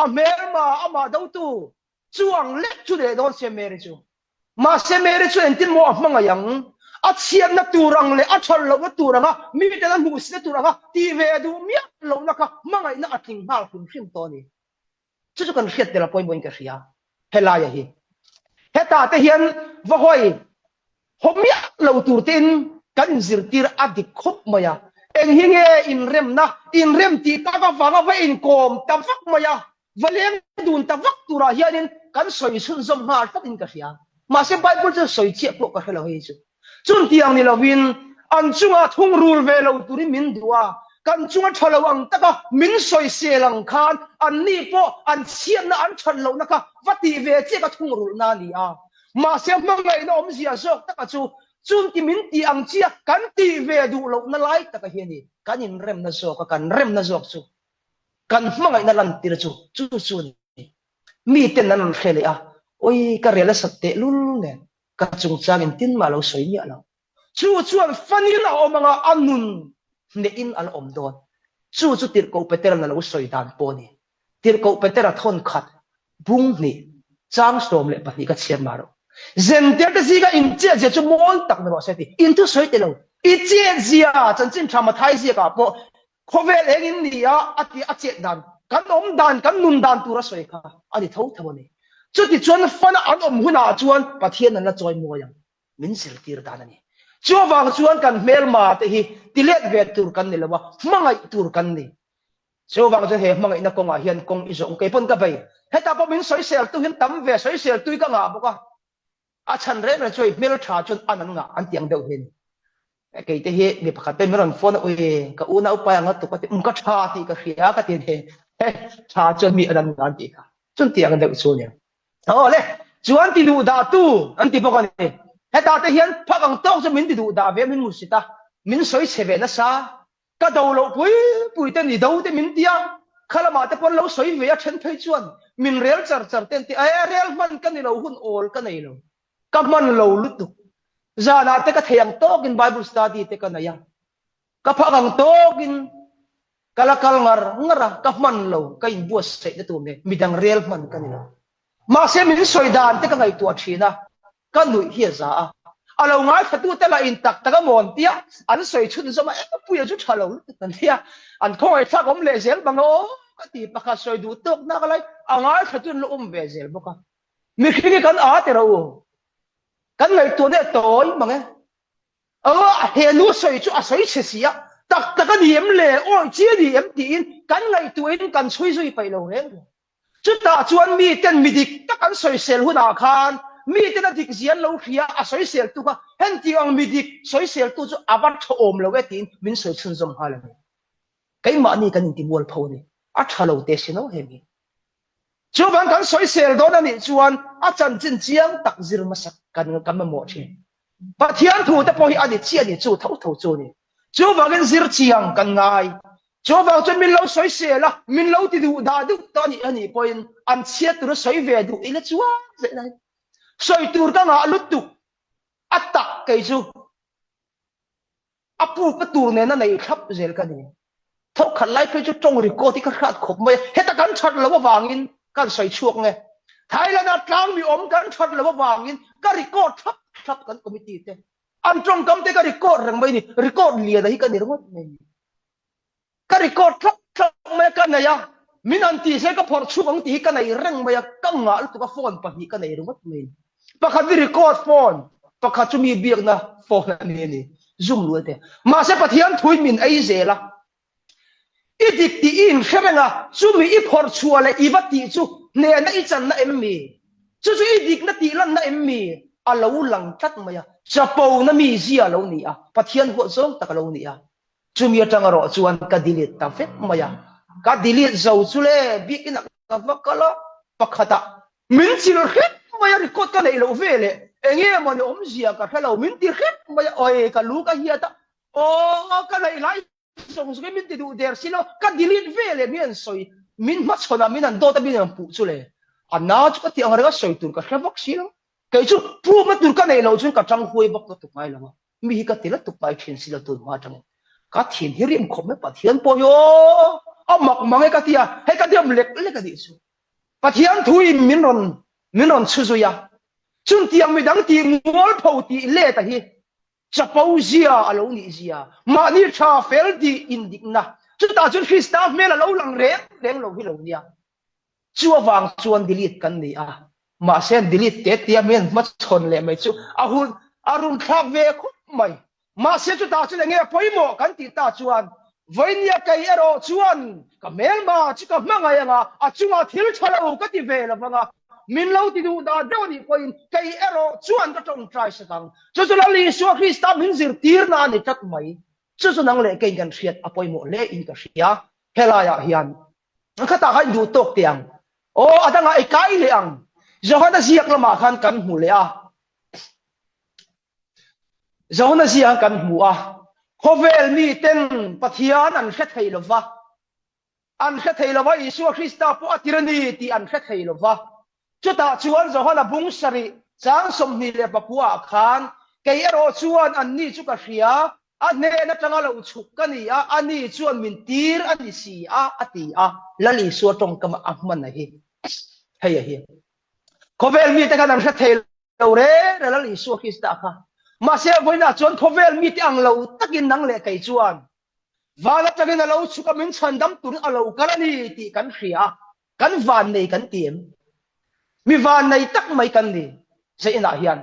a hmelma amah dotu Chu ang lek chu leh dawn sia Mary chu. Mahse Mary chu engtin maw a hmangaih ang? A chhiatna tur ang leh a that lohna tur anga miten a hmuhsitna tur anga tih ve duh miah lohna kha hmangaihna a tling nghal hrim hrim tawh a ni. Chu chu kan hriat tel a pawimawhin ka hria helaia hi. Hetah te hian va hawi haw miah lo tur tein kan inzirtir a dik khawp mai a. Eng hi nge inremna, inrem tih tak avanga va inkawm ta vak mai a, Va leng dun ta vak turah hianin kan sawi chhunzawm nghal tlatin ka hria. Mahse Bible chuan sawi chiah pawh ka hre lo hei chu. Chuntiang ni lovin an chunga thungrul ve lo turin min duh a, kan chunga tha lo ang taka min sawisel ang khan anni pawh an chhiatna an that lohna kha va tih ve chiah ka thungrulhna a ni a. Mahse hmangaihna awmzia zawk taka chu chunti min tih ang chiah kan tih ve duh lohna lai taka hi a ni. Kan inremna zawk a, kan remna zawk chu Kan hmangaihna lantir chu chu chu a ni. Miten an rawn hre leh a, Oi, ka rel a sat teh lul nen, ka chungchang in tin mah lo sawi miah lo. Chu chuan fanin a awm anga a nun hnehin a la awm dawn. Chu chu Tirhkoh Petera'n a lo sawi dan pawh a ni. Tirhkoh Petera thawn khat bung hnih, chang 12 ka chhiar mah rawh. Zential te zinga in chet zia chu mawi tak ni rawh se ti. In thusawi teh lo. I chet zia chanchin tha Mathai ziakah pawh Khawvel eng in ni a, a ti a chet dan, kan awm dan, kan nun dan tur a sawi kha a ni tho tho a ni. Chutichuan fana an awm hunah chuan Pathian an la chawi mawi ang. Min zirtir dan a ni. Chuvang chuan kan hmelma te hi ti let ve tur kan ni lo a, hmangaih tur kan ni. Chuvang chuan he hmangaihna kawngah hian kawng i zawng kei pawn ka bei. Hetah pawh min sawisel tu hian tam ve sawisel tui ka ngah bawk a. A chhan reng reng chu hei hmeltha chuan an an ngah an ti ang deuh hi a ni. Kei te hi mi pakhat te min rawn phone a ui ka unau upa ang a tuk a ti um ka tha tih ka hria ka ti a ni. Tha chuan mi an an ngah an tih kha. Chun ti ang deuh chu a ni. Aw le, chuan ti duh dah tu an ti bawk a ni. Hetah te hian phak ang tawk chu min ti duh dah ve min hmusit a, min sawi chhe ve nasa. Ka do loh pui pui te ni do te min ti a, kha lamah te pawn lo sawi ve a then phei chuan min rel char char te an ti a, e rel hman ka ni lo hun awl ka nei lo, ka hman lo lutuk. Zanah te ka thei ang tawkin Bible study te ka nei a, ka phak ang tawkin Ka la kal ngar ngar a, ka hman lo, ka inbuatsaihna tur nen midang rel hman ka ni lo. Mahse min sawi dan te ka ngaihtuah thin a, ka nuih hi a za a. A lo ngaithlatute lah in tak tak a mawn tia an sawi chhunzawm a, Engpuia chu tha lo lutuk an tia, an khawngaihthlak awm leh zel bang a aw ka ti pakhat sawi duh tawk nak lai a ngaithlatu an la awm ve zel bawk a. Mihring hi kan â ti rawh u, kan ngaihtuahna a tawi mang e. Aw, he nu sawi chu a sawi chhe si a, tak tak a ni em le, awi chi a ni em tiin kan ngaihtuahin kan chhui zui paih lo reng reng. Chutah chuan miten mi dik tak an sawisel hunah khan miten a dik zia an lo hria a sawiseltu kha hengtiang ang mi dik sawiseltu chu a va tha awm lo e tiin min sawi chhunzawm nghal a ni. Keimahni kan intimual pho a ni. A tha lo te si no he mi. Chuvang kan sawisel dawn a nih chuan a chanchin chiang tak zir hmasak kan kan mamawh thin. Pathian thu te pawh hi a ni chiah a ni, chu tho tho chu a ni. Chuvangin zir chiang kan ngai. Chuvang chuan min lo sawisel a, min lo ti duh dah deuh tawh a nih a nih pawhin an chhiat tura sawi ve duh ila chuang zeh lai. Sawi tur ka ngah lutuk a tak kei chu. A pukna tur nena nei thlap zel ka ni. Thawkkhat lai phei chu tawng record hi ka hrat khawp mai a, heta kan that loh avangin kan sawi chhuak nge. Thailand-ah tlang mi awm kan that loh avangin ka record thlap thlap kan committee te. An tawngkam te ka record reng mai ni, record liana hi ka ni ringawt mai ni. Ka record thlap thlap mai a, ka nei a, min han tih se ka phawrh chhuak ang tih hi ka nei reng mai a, ka ngah lutuk a phone pahnih ka nei ringawt mai. Pakhat hi record phone, pakhat chu mi biakna phone a ni a ni, zoom luai te. Mahse Pathian thuin min ei zel a, i dik tih i inhre reng a, chumi i phawrh chhuah leh i va tih chu hnehna i channa em mi? Chu chu i dikna tih lanna em mi? A lo lang tlat mai a, chapona mi zia a lo ni a, Pathian huat zawng tak a lo ni a. Chumi atang erawh chuan ka delete ta vek mai a, ka delete zo chu le biakin ah ka va kal a, pakhat ah min chil hrep mai a record ka neih loh ve leh enge maw ni awmzia ka hre lo min ti hrep mai a, awi ka lu ka hiat a, aw ka neih lai zawng zawng in min ti duh der si lo, ka delete ve leh min an sawi, min hmachhawn ah min an dawt a min an puh chu le, a na chu ka tih ang reng a sawi tur ka hre vak si lo, kei chu proof na tur ka neih loh chuan ka tang huai vak lutuk ngai lo a. Mi hi ka ti lutuk ngai thin si lo tun hma atangin ka thin hi rim khawp mai Pathian pawh hi aw a mak mang e ka ti a hei ka diam lek lek a nih chu Pathian thu in min rawn min rawn chhu zui a chuntiang midang tih mualpho tih let a hi chapo zia a lo nih zia mahni tha fel tih indikna chutah chuan Krista hmel a lo lang reng reng lo hi lo nia Chu avang chuan delete kan ni a, mahse an delete te tia min an hmachhawn leh mai chu a hun a run thlak ve khawp mai. Mahse chutah chuan enge a pawimawh kan tih ta chuan vawinia kei erawh chuan ka hmelma chu ka hmangaih anga a chungah thil tha lo ka ti ve lo vang a, min lo ti duh dah deuh anih pawhin kei erawh chuan ka tawngtai sak ang. Chu chu Lal Isua Krista min zirtirna a ni tlat mai. Chu chu nang leh keiin kan hriat a pawimawh hle in ka hria. Helaiah hian Khatah khan duh tawk teh ang. Aw, a dangah i kai leh ang. Johana ziak lamah khan kan hmu leh a. Johana ziak kan hmu a. Khawvel miten Pathian an hre thei lova. An hre thei lova, Isua Krista pawh a tir a ni tih an hre thei lova. Chutah chuan Johana bung sarih chang 24 ah khan, Kei erawh chuan anni chu ka hria, a hnen atanga lo chhuk ka ni a, ani chuan min tir a ni si a, a ti a. Lal Isua tawngkam a hman a hi. Hei a hi. Khawvel mite khan an hre thei lo reng reng Lal Isua Krista kha. Mahse vawiinah chuan khawvel mite ang lo takin nang leh kei chuan van atangin a lo chhuk a, min chhandam turin a lo kal a ni tih kan hria a. Kan vannei kan ti em? Mi vannei tak mai kan ni. Zeinah hian.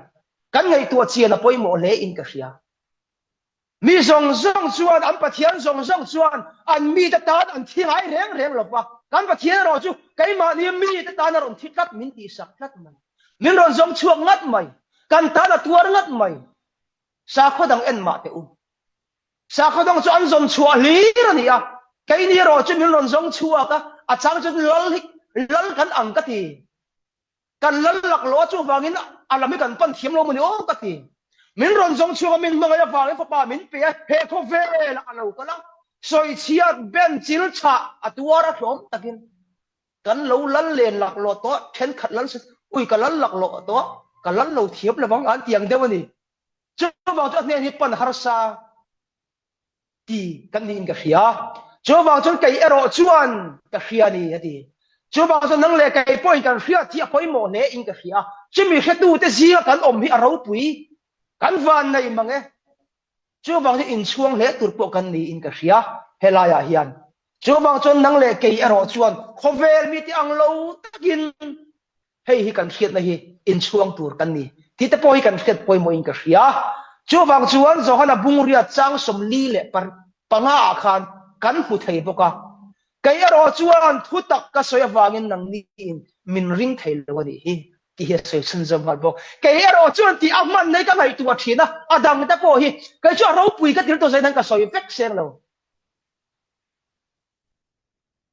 Kan ngaihtuah chian a pawimawh hle in ka hria. Mi zawng zawng chuan, an Pathian zawng zawng chuan an mite tan an thi ngai reng reng lo va, kan Pathian erawh chu keimahni mite tan a rawn thi tlat, min tihsak tlat mai. Min rawn zawng chhuak ngat mai. Kan tan a tuar ngat mai. Sakhaw dang en mah teh u. Sakhaw dang chu an zawn chhuah hlir a ni a, keini erawh chu min rawn zawng chhuak a, a chang chuan lal hi lal kan ang ka ti. Kan lal laklawh a chuvangin a lam hi kan pan thiam lo maw ni aw ka ti. Min rawn zawng chhuak a, min hmangaih avangin fapa min pe a, he khawvelah a lo kal a, sawichhiat ben chil chhah a tuar a hlawm takin kan lo lal len laklawh tawh, thenkhat lal se ui ka lal laklawh tawh, ka lal lo thiam lo vang an ti ang deuh a ni. Chuvang chu a hnen hi pan harsa. ti kan niin ka hria. Chuvang chuan kei erawh chuan ka hria a ni, a ti. Chuvang chuan nang leh kei pawhin kan hriat hi a pawimawh hle in ka hria. Chumi hretute zinga kan awm hi a ropui, kan van nei mang e. Chuvang chu inchhuang hle tur pawh kan niin ka hria helaiah hian. Chuvang chuan nang leh kei erawh chuan khawvel mite ang lo takin Hei hi kan hriatna hi inchhuang tur kan ni tih te pawh hi kan hriat pawimawhin ka hria. Chuvang chuan Johana Bungria chang 44 ah khan kan hmu thei bawk a. Kei erawh chuan thu tak ka sawi avangin nangniin min ring thei lo a nih hi tih hi a sawi chhunzawm nghal bawk. Kei erawh chuan tih a hman nei ka ngaihtuah thin a, a dang te pawh hi kei chu a ropui ka ti lutuk zain hian ka sawi vek seng lo.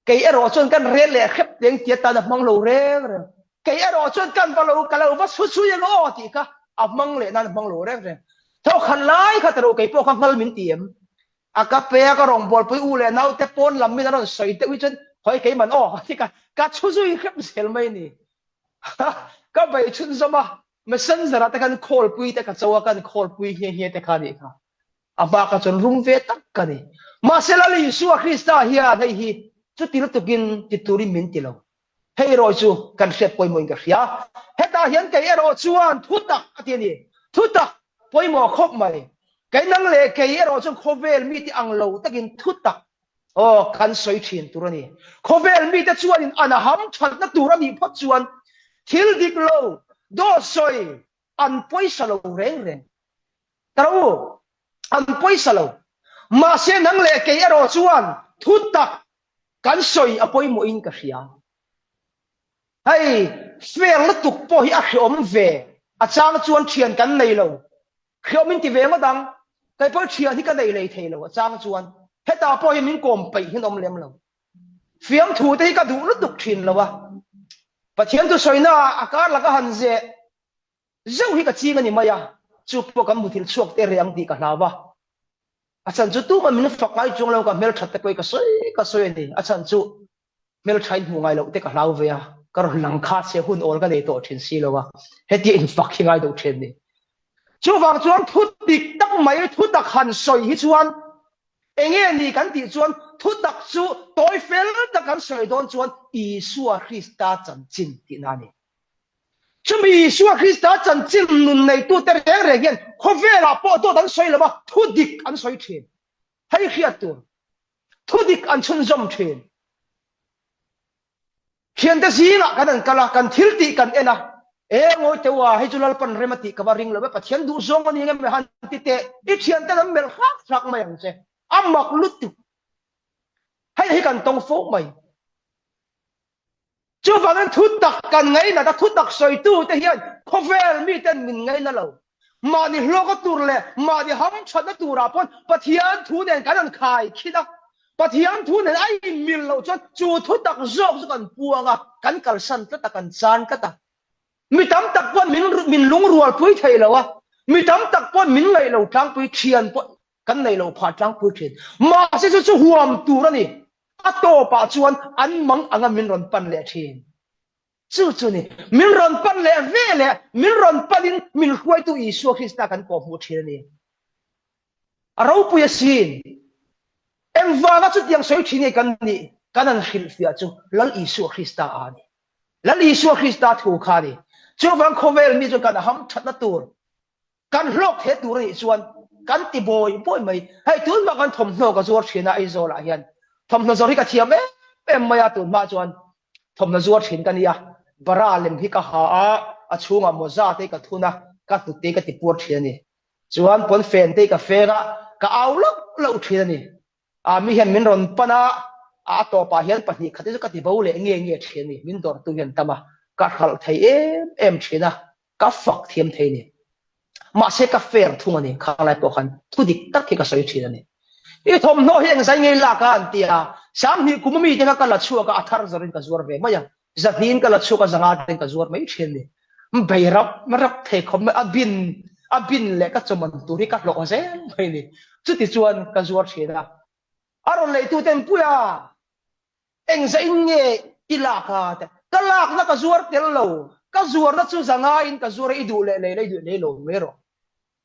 Kei erawh chuan kan rel leh hrep teng tia tan a hmang lo reng reng. Kei erawh chuan kan va lo ka lo va chhu chhui ang aw tih kha a hmang leh nan a hmang lo reng reng. Tho khan lai kha taro kei pawh kha nghal min ti em. A ka pe a ka rawngbawlpui u leh naute pawn lam min a rawn sawi deuh hi chuan hawi keiman aw ti kha ka chhu zui hrep zel mai ni. Ka bei chhunzawm a messenger ah te khan call pui te ka cho a kan call pui nghe nghe te kha nih kha. A hma kha chuan rum ve tak ka ni. Mahse Lal Isua Krista hian hei hi chuti lutukin ti turin min ti lo. Hei erawh chu kan hriat pawimawhin ka hria. Hetah hian kei erawh chuan thutak a ti a ni. Thutak pawimawh khawp mai. Kei nang leh kei erawh chuan khawvel mite ang lo takin thutak aw kan sawi thin tur a ni. Khawvel mite chuanin an ham thatna tur a nih phawt chuan thil dik lo, dawt sawi an pawisa lo reng reng. Ka ro u, an pawisa lo. Mahse nang leh kei erawh chuan thu tak kan sawi a pawimawhin ka hria. Hei, fair lutuk pawh hi a hreawm ve. A chang chuan thian kan nei lo. Hreawm in ti ve ngawt ang. Kei pawh thian hi ka nei lei thei lo a chang chuan. Hetah pawh hi min kawm peih hin awm lem lo. Fiamthu te hi ka duh lutuk thin lo a. Pathian thusawina ah a kar laka han zeh Zeuh hi ka ching a ni mai a, chu pawh kan muthilh chhuak te reh ang tih ka hlau a. A chhan chu tumah min fak ngai chuang lo, ka hmelthat te pawh hi ka sawi ka sawi a ni. A chhan chu hmeltha in hmuh ngai loh te ka hlau ve a, ka rawn lang kha che hun awl ka nei tawh thin si lo a, hetia infak hi ngai deuh thin ni. Chuvang chuan thu dik tak mai, thu tak han sawi hi chuan enge ni kan tih chuan thu tak chu tawi fel tak kan sawi dawn chuan Isua Krista chanchin tihna a ni. Chumi Isua Krista chanchin nun neitute reng reng hian khawvelah pawh dawt an sawi lo va, thu dik an sawi thin. Hei hriat tur, thu dik an chhunzawm thin. Thiante zingah kan an kal a, kan thil tih kan en a, E ngawi teu a, hei chu Lalpan rem a tih ka va ring lo e, Pathian duh zawng a ni ngem han ti teh, i thianten an melh hlak hlak mai ang che. A mak lutuk. Hei hi kan tawng fo mai. Chuvangin thutak kan ngainat a, thutak sawitute hian khawvel miten min ngaina lo. Mahni hlawka tur leh mahni hamthatna turah pawn Pathian thu nen kan han khai khin a, Pathian thu nen a inmil loh chuan chu thutak zawk chu kan puang a, kan kalsan tlat a, kan chan tlat a. Mi tam tak pawn min min lungrualpui thei lo a, mi tam tak pawn min ngaih lo tlangpui thian pawh kan nei lo phah tlangpui thin. Mahse chu chu huam tur a ni. A tawpah chuan an mang anga min rawn pan leh thin. Chu chu ni. Min rawn pan leh ve leh min rawn panin min hruaitu Isua Krista kan kawhhmuh thin a ni. A ropui asin. Engvanga chutiang sawi thin nge kan nih? Kan han hrilhfiah chu Lal Isua Krista a ni. Lal Isua Krista thu kha a ni. Chuvang khawvel mi chuan kan hamthatna tur Kan hlawk the tur a nih chuan kan ti bawi bawi mai. Hei tunhma kan thawmhnaw ka zuar thin a Aizawl ah hian thawmhnaw zawr hi ka thiam em em mai a tunhma chuan thawmhnaw zuar thin ka nia. Bara lem hi ka ha a, a chhungah mawza te hi ka thun a. Ka hnute ka ti puar thin a ni. Chuan pawnfen te hi ka feng a, ka au loh loh thin a ni. A mi hian min rawn pan a, a tawpah hian 2 khat hi chu ka ti bo leh nge nge thin a ni. Min dawrtu hian tam a, ka hralh thei em em thin a, ka fak thiam thei a ni. Mahse ka fair thung a ni, khanglai pawh khan thu dik tak hi ka sawi thin a ni. I thawmhnaw hi engzai ngei lak a an ti a, 2000 kum ami te kha ka la chhuak a, a thar zawrin ka zuar ve mai a, zahnihin ka la chhuak a, zanga ten ka zuar mai thin a ni. Bei rap rap thei khawp mai, a bin a bin leh ka chawman tur hi ka hlawh zel mai a ni. Chuti chuan ka zuar thin a, a rawn leitu ten Puia! Engzah-in nge i lak a? Te, Ka lakna ka zuar tel lo, ka zuarna chu zangaiin ka zuar a, i duh leh lei la, i duh lei lo mai rawh,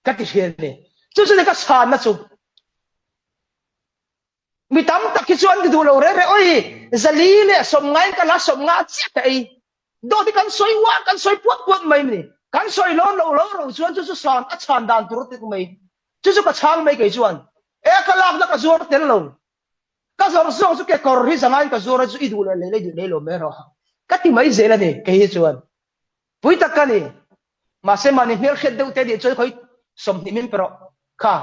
ka ti hriat a ni. Chu chu ni ka chhanna chu. Mi tam tak hi chu an ti duh lo reng reng, Oi, zali leh sawmngaiin ka la sawmnga chiah ka ei. Dawt hi kan sawi uah, kan sawi puat puat mai ni. Kan sawi lawn lo lo ro chuan chu chu san a chhan dan tur a ti mai. Chu chu ka chhang mai kei chuan. E, ka lakna ka zuar tel lo. Ka zawrh zawk chu kekawr hi zangain ka zuar a chu i duh leh lei lei duh lei lo mai rawh ka ti mai zel a ni kei hi chuan pui tak ka ni. Mahse mahni hmel hriat deuh te nih chuan khawi 20 min pe rawh kha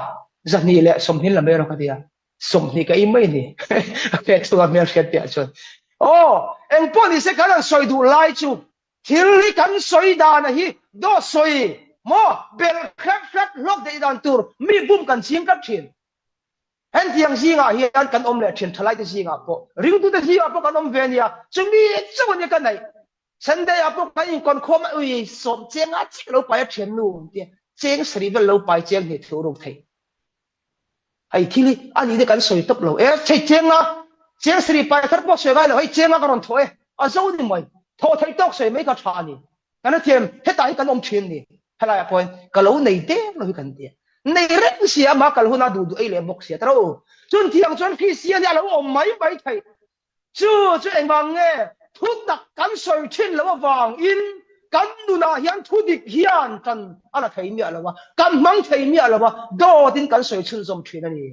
200 leh 20 la mai rawh ka ti a 20 ka im mai ni a pek chunga hmel hriat piah chuan aw engpawh ni se kan han sawi duh lai chu thil hi kan sawi dan a hi dawt sawi maw bel hrep hrep hlawk daih dan tur mi bum kan ching tlat thin. Hentiang zingah hian kan awm leh thin thalaite zingah pawh, ringtute zingah pawh kan awm ve a nia, chumi chauh a nia ka neih. Sunday ah pawh kan inkawnkhawm a, ui sawm cheng a chiah lo pai a thiannu an tia, cheng sarih vel lo pai cheng hnih thu ruk thei. Hei thil hi a nih te kan sawi tawp lo e, hei cheng a, cheng sarih pai thar pawh sawi ngai lo, hei cheng a ka rawn thawh e, a zo ni mai, thawh theih tawk sawi mai kha tha a ni. Kan hrethiam, hetah hi kan awm thin ni. Helaiah pawhin ka lo nei der lo hi kan ti a. Nei reng sia amah kal huna duh duh ei leh bawk sia ta ro. Chun thiang chuan Kristian hi a lo awm mai mai theih. Chu chu engvang nge thu tak kan sawi thin loh avangin kan nunah hian thu dik hian tan a la thei miah lo a, kan hmang thei miah lo a, dawtin kan sawi chhunzawm thin a ni.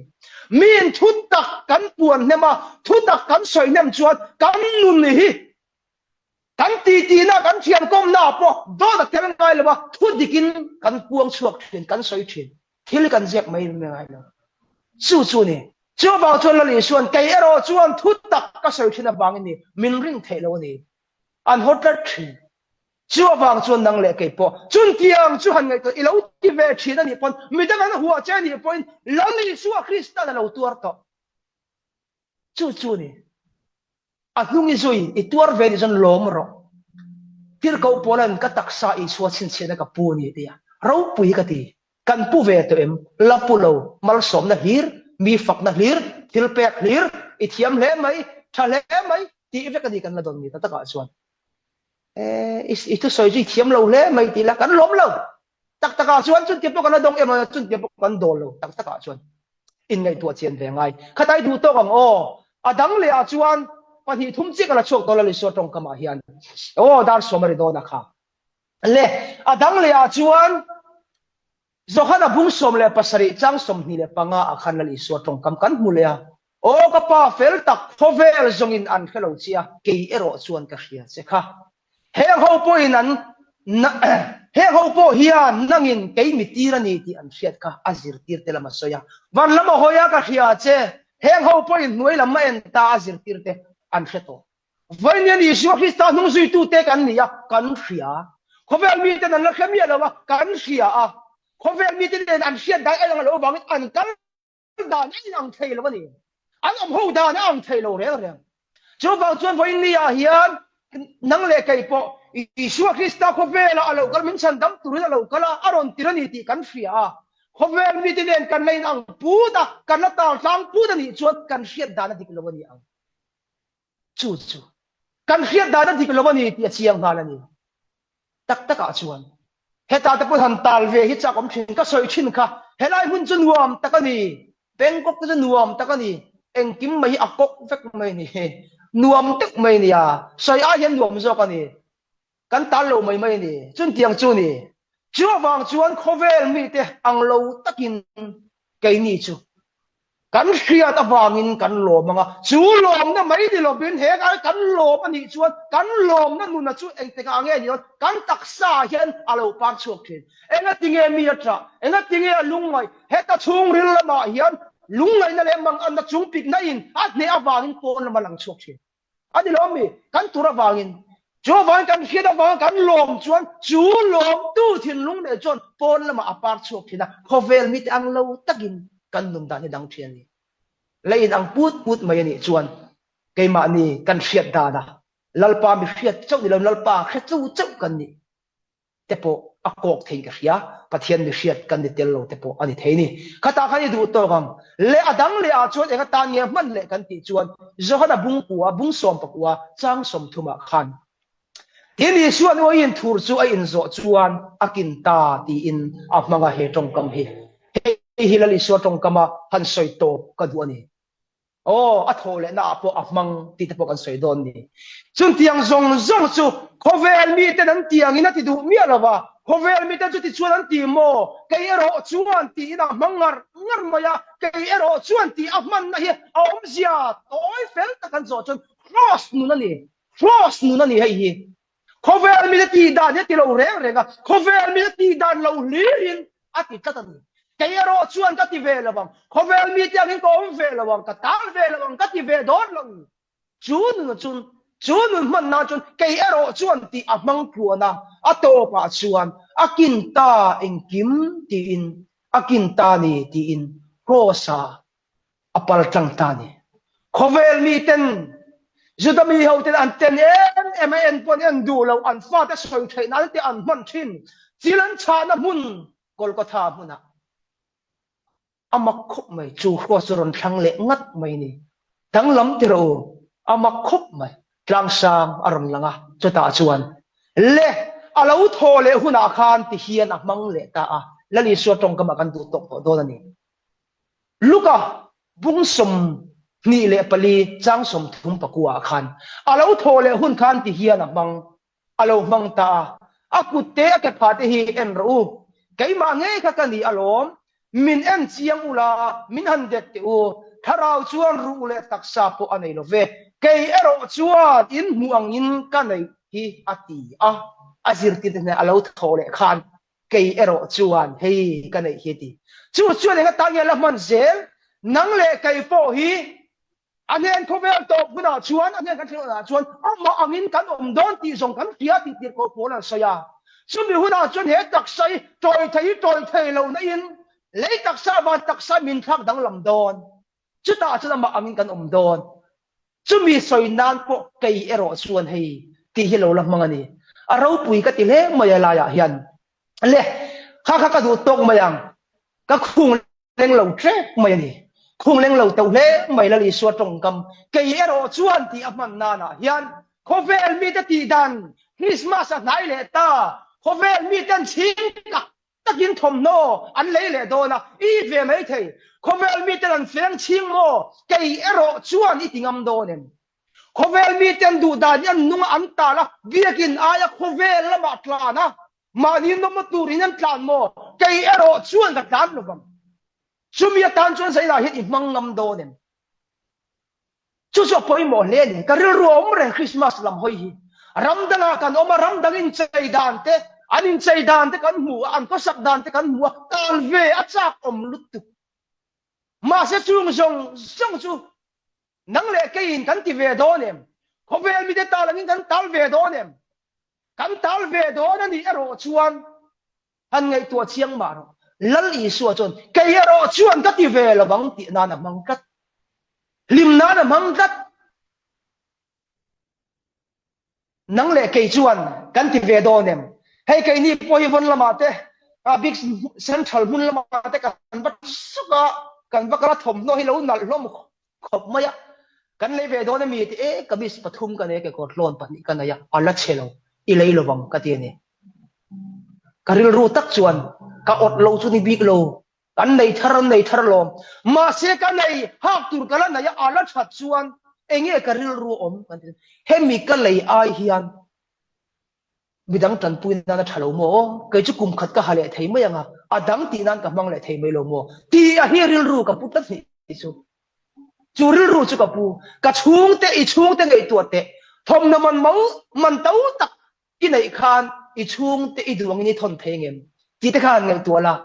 Miin thu tak kan puan hnem a, thu tak kan sawi hnem chuan kan nun hi Kan titina, kan thiankawmna ah pawh dawt a tel ngai lo a, thu dikin kan puang chhuak thin, kan sawi thin. Thil kan ziak mai ngai lo. Chu chu ni. Chu avang chuan Lal Isuan, Kei erawh chuan thu tak ka sawi thin avangin ni, min ring theih lo a ni. An haw tlat thin. Chu avang chuan nang leh kei pawh chuntiang chu han ngaihtuah i lo ti ve thin a nih pawn, midang an huah che a nih pawhin Lal Isua Krista'n a lo tuar tawh. Chu chu ni. A hnung i zui, i tuar ve nih chuan lawm rawh. Tirhkoh Paula'n ka taksa Isua chhinchhiahna ka pu a ni a ti a. Ropui hi ka ti. Kan pu ve tawh em? La pu lo, malsawmna hlir, mi fakna hlir, thil pek hlir, i thiam hle mai, tha hle mai tih vek a ni kan la dawn ni ta takah chuan. E, i thusawi chu i thiam lo hle mai tih la kan lawm lo. Tak takah chuan chuntiang pawh kan la dawng em a, chuntiang pawh kan dawl lo tak takah chuan inngaihtuah chian ve ngai. Khatai duh tawk ang aw. A dang leh ah chuan pahnih thum chiah ka la chhuak dawn Lalisua tawngkam ah hian. Aw dar sawm a ri dawn a kha. Le a dang leh ah chuan Johana bung 17 chang 25 ah khan Lalisua tawngkam kan hmu leh a. Aw ka pa fel tak khawvel zawngin an hre lo che a, kei erawh chuan ka hria che kha. Heng ho pawhin an heng ho pawh hian nangin kei mi tir a ni tih an hriat kha a zirtir te lam a sawi a. Van lam a hawi a ka hria che, heng ho pawhin hnuai lam a en ta a zirtir te an hre tawh. Vawiin Isua Krista hnung zuitute kan ni a, kan hria. Khawvel miten an la hre miah lo a, kan hria a. Khawvel mite nen an hriat dan a inang loh avangin an kal dan a inang thei lo a ni. An awm ho dan a ang thei lo reng reng. Chuvang chuan vawiin ni ah hian nang leh kei pawh Isua Krista khawvela a lo kal min chhan dam turin a lo kal a, a rawn tir a ni tih kan hria a. Khawvel mite nen kan la inang put a, kan la tal tlang put a nih chuan kan hriat dan a dik lo a ni ang. Chu chu kan hriat dan a dik lo a ni tih a chiang nghal a ni. Tak takah chuan hetah te pawh han tal ve hi chak awm thin ka sawi thin kha helai hmun chu nuam tak a ni Bangkok te chu nuam tak a ni engkim mai hi a kawk vek mai a ni nuam deuh mai a nia sawi ai hian nuam zawk a ni kan tal lo mai mai a ni chuntiang chu ni chu avang chuan khawvel mite ang lo takin keini chu. Kan hriat avangin kan lawm ang a, chu lawmna mai ni lovin he kan lawm a nih chuan kan lawmna nuna chu engtikah nge ni dawn? Kan taksa ah hian a lo par chhuak thin. Engatinge mi a ṭah? Engatinge a lungngaih? Heta chhungril lamah hian lungngaihna leh manganna chungpikna in a hneh avangin pawn lam a lang chhuak thin. A ni lo mi? Kan tur avangin. Chu avangin kan hriat avanga kan lawm chuan chu lawmtu thinlung leh chuan pawn lamah a par chhuak thin a, khawvel mite ang lo takin kan nun dan hi dang thin a ni. Lei in ang put put mai a nih chuan keimahni kan hriat dana Lalpa mi hriat chauh ni lo Lalpa hretu chauh kan nih. te pawh a kawk theiin ka hria, Pathian mi hriat kan ni tel lo te pawh a ni thei ni. Khatah khan i duh tawk ang. Leh a dang leh ah chuan eng atan nge hman leh kan tih chuan Johana bungkua, bung sawmpakua, chang sawmthumah khan Tin Isua'n uaiin thur chu a inzawh chuan a kin ta tiin a hmang a he tawngkam hi. Hei hi Lal Isua tawngkama han sawi tawp ka duh a ni. Aw, a thawh lehna ah pawh a hmang tih te pawh kan sawi dawn ni. Chuntiang zawng zawng chu khawvel miten an ti angin a ti duh miah lo va, khawvel miten chuti chuan an ti maw? Kei erawh chuan tiin a hmang ngar ngar mai a, kei erawh chuan tih a hmanna hi a awmzia tawi fel tak an zawh chuan Kraws nun a ni, Kraws nun a ni hei hi. Khawvel mite tih dan hi a ti lo reng reng a, khawvel mite tih dan lo hlirin a ti tlat a ni. Kei erawh chuan ka ti ve lo ang, khawvel mite angin ka awm ve lo ang, ka tal ve lo ang, ka ti ve dawn lo. Chu nun chuan, chu nun hman nan chuan kei erawh chuan tih a hmang tluan a, a tawpah chuan a kin ta engkim tiin, a kin ta ni tiin Kraws-a a pal tlang ta ni. Khawvel miten Juda mi hoten an ten em em a en pawn en duh lo an fate sawi theih nan te an hman thin chil an chhahna hmun Golgotha hmunah a mak khawp mai chu hruat chu rawn thlang leh ngat mai ni. Danglam ti rawh u a mak khawp mai tlangsang a rawn lang a chutah chuan le a lo thaw leh hunah khan ti hian a hmang leh ta a Lal Isua tawngkamah kan duh tawk tawh dawn a ni. Luka bung 24 chang 34 ah khan a lo thawh leh hun khan ti hian a hmang a lo hmang ta a, a kut te a ke phah te hi en rawh u, keimah ngei kha ka ni alawm, min en chiang ula min han dek teh u, thlarau chuan ruh leh taksa pawh a nei lo ve, kei erawh chuan in hmuh angin ka neih hi a ti a, a zirtirte hnenah a lo thawh leh khan Kei erawh chuan hei ka neih hi a ti. Chu chuan eng atan nge la hman zel? Nang leh kei pawh hi a hnen khawvel tawp hunah chuan, a hnen kan thlen hunah chuan amah angin kan awm dawn tih zawng kan hria tih tirh koh pawl an sawi a. Chumi hunah chuan he taksa hi tawi thei hi tawi thei lo na in lei taksa van taksa min thlak danglam dawn. Chutah chuan amah angin kan awm dawn. Chumi sawi nan pawh kei erawh chuan hei tih hi lo la hmang a ni. A ropui ka ti hle mai a laiah hian. Le, kha kha ka duh tawk mai ang. Ka khung leng lo ṭep mai a ni. Khung leng lo teuh hle mai Lal Isua tawngkam. Kei erawh chuan tih a hman nanah hian khawvel mite tih dan Christmas a hnai leh ta. Khawvel miten chhing tak takin thawmhnaw an lei leh dawn a, i it ve mai thei. Khawvel miten an feng chhing maw? Kei erawh chuan i ti ngam dawn em? Khawvel miten duh dan hi an nung a, an tal a, biakin aia khawvel lamah tlan a, mahni nawmna turin an tlan maw? Kei erawh chuan ka tlan lo vang. Chumi atan chuan zainah hian i hmang ngam dawn em? Chu chu a pawimawh hle a ni. Ka rilru a awm reng Christmas lam hawi hi. Ram dangah kan awm a, ram dang inchei dan te, an inchei dan te kan hmu a, an khawsak dan te kan hmu a, tan ve a chak awm lutuk. Mahse chung zawng zawng chu nang leh keiin kan ti ve dawn em? Khawvel mite tal angin kan tal ve dawn em? Kan tal ve dawn a nih erawh chuan Han ngaihtuah chiang mah rawh. Lal Isua chuan, Kei erawh chuan ka ti ve lo vang tih nan a hmang tlat. Hlim nan a hmang tlat. Nang leh kei chuan kan ti ve dawn em? Hei keini pawh hi vawn lamah te, a bik central hmun lamah te kan va suk a, kan va kal a thawmhnaw hi lo nalh hlawm khawp mai a. Kan lei ve dawn ami ti e, kamis pathum ka nei a, kekawr hlawn pahnih ka nei a, a la chhe lo, i lei lo vang ka ti a ni. Ka rilru tak chuan ka awt lo chu ni bik lo, kan nei thar an nei thar alawm. Mahse ka nei hak tur ka la nei a, a la that chuan enge ka rilru awm kan ti. Hemi ka lei ai hian midang tanpui nan a tha lo maw? Kei chu kum khat ka ha leh thei mai ang a, a dang tih nan ka hmang leh thei mai lo maw? Tih a hi rilru ka pu tlat hnih. chu. Chu rilru chu ka pu. Ka chhungte, i chhungte ngaihtuah teh. Thawmhnaw man mo, man to tak i neih khan i chhungte i duh angin i thawn thei ngem? Tih te kha han ngaihtuah la.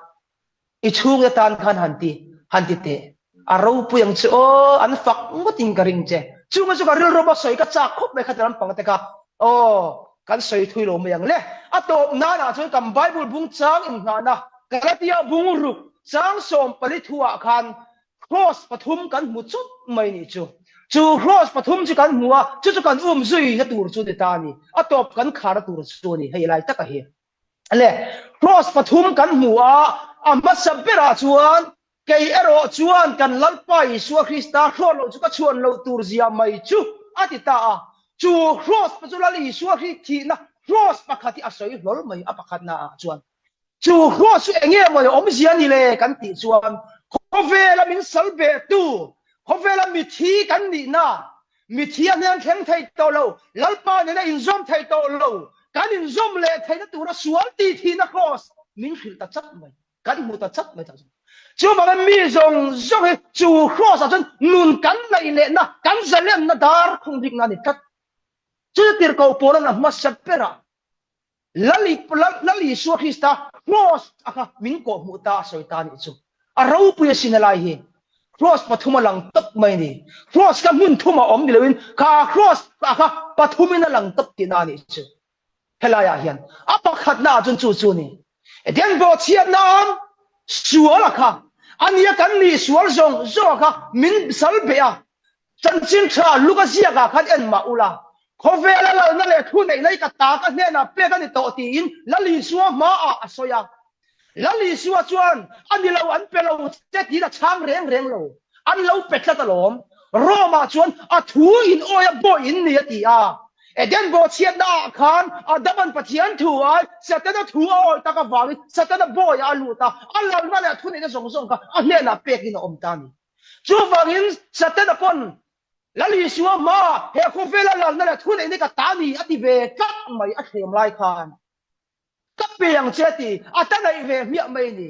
I chhungte tan khan han ti, han ti teh. A ropui ang che aw, an fak ngawtin ka ring che. Chunga chu ka rilru a sawi ka chak khawp mai kha ti lampang te kha. Aw, kan sawi thui lo mai ang le. A tawp nanah chuan kan Bible bung chang inngahna Galatia bung ruk chang 14 thuah khan Cross pathum kan hmu chawt mai nih chu. Chu cross pathum chu kan hmu a, chu chu kan um zui na tur chu ni ta a ni. A tawp kan khar na tur chu a ni hei lai taka hi. Le, cross pathum kan hmu a, a hmasa berah chuan kei erawh chuan kan Lalpa Isua Krista hrawt loh chu ka chhuan loh tur zia mai chu a ti ta a. Chu cross chu Lal Isua hi thihna cross pakhat hi a sawi hlawl mai a pakhatna ah chuan. Chu cross chu eng nge maw awmzia ni le kan tih chuan khawvela min sal behtu, khawvela mithi kan nihna, mithi a hnen thleng thei tawh lo, Lalpa nena inzawm thei tawh lo, kan inzawm leh theihna tura sual tih thihna cross min hrilh ta chat mai, kan hmu ta chat mai ta chu. Chuvangin mi zawng zawng hi chu cross ah chuan nun kan neih lehna, kan zalenna dar khung bikna a ni tlat. Chu tirhkoh Paula'n a hmasa berah Lal Isua Krista Cross a kha min kawh hmuh ta a sawi ta nih chu. A ropui a sin a lai hi. Cross pathum a lang tawp mai ni. Cross kha hmun thum a awm ni loin kha cross a kha pathum in a lang tawp tihna a nih chu. Helai ah hian a pakhatna ah chuan chu chu ni. Eden bawhchhiatna an sual a kha ania kan nih sual zawng zawng a kha min sal beh a Chanchin tha Luka ziakah khan en mah ula, khawvela lalna leh thu neihna hi ka ta ka hnenah pek a ni tawh tiin Lal Isua hmaah a sawi a. Lal Isua chuan a ni lo an pe lo che tiin a chhang reng reng lo, an lo pe tlat alawm. Rome-ah chuan a thu in awi a bawi in ni a ti a. Eden bawhchhiatna ah khan Adaman Pathian thu ai Setana thu a awi tak avangin Setana bawiah a lut a, a lalna leh a thuneihna zawng zawng kha a hnenah pekin a awm ta a ni. Chuvangin Satana pawn Lal Isua hmaah he khawvela lalna leh thuneihna ka ta ni a ti ve tlat mai a thlem lai khan ka pe ang che a ti a ta neih ve hmiah mai ni.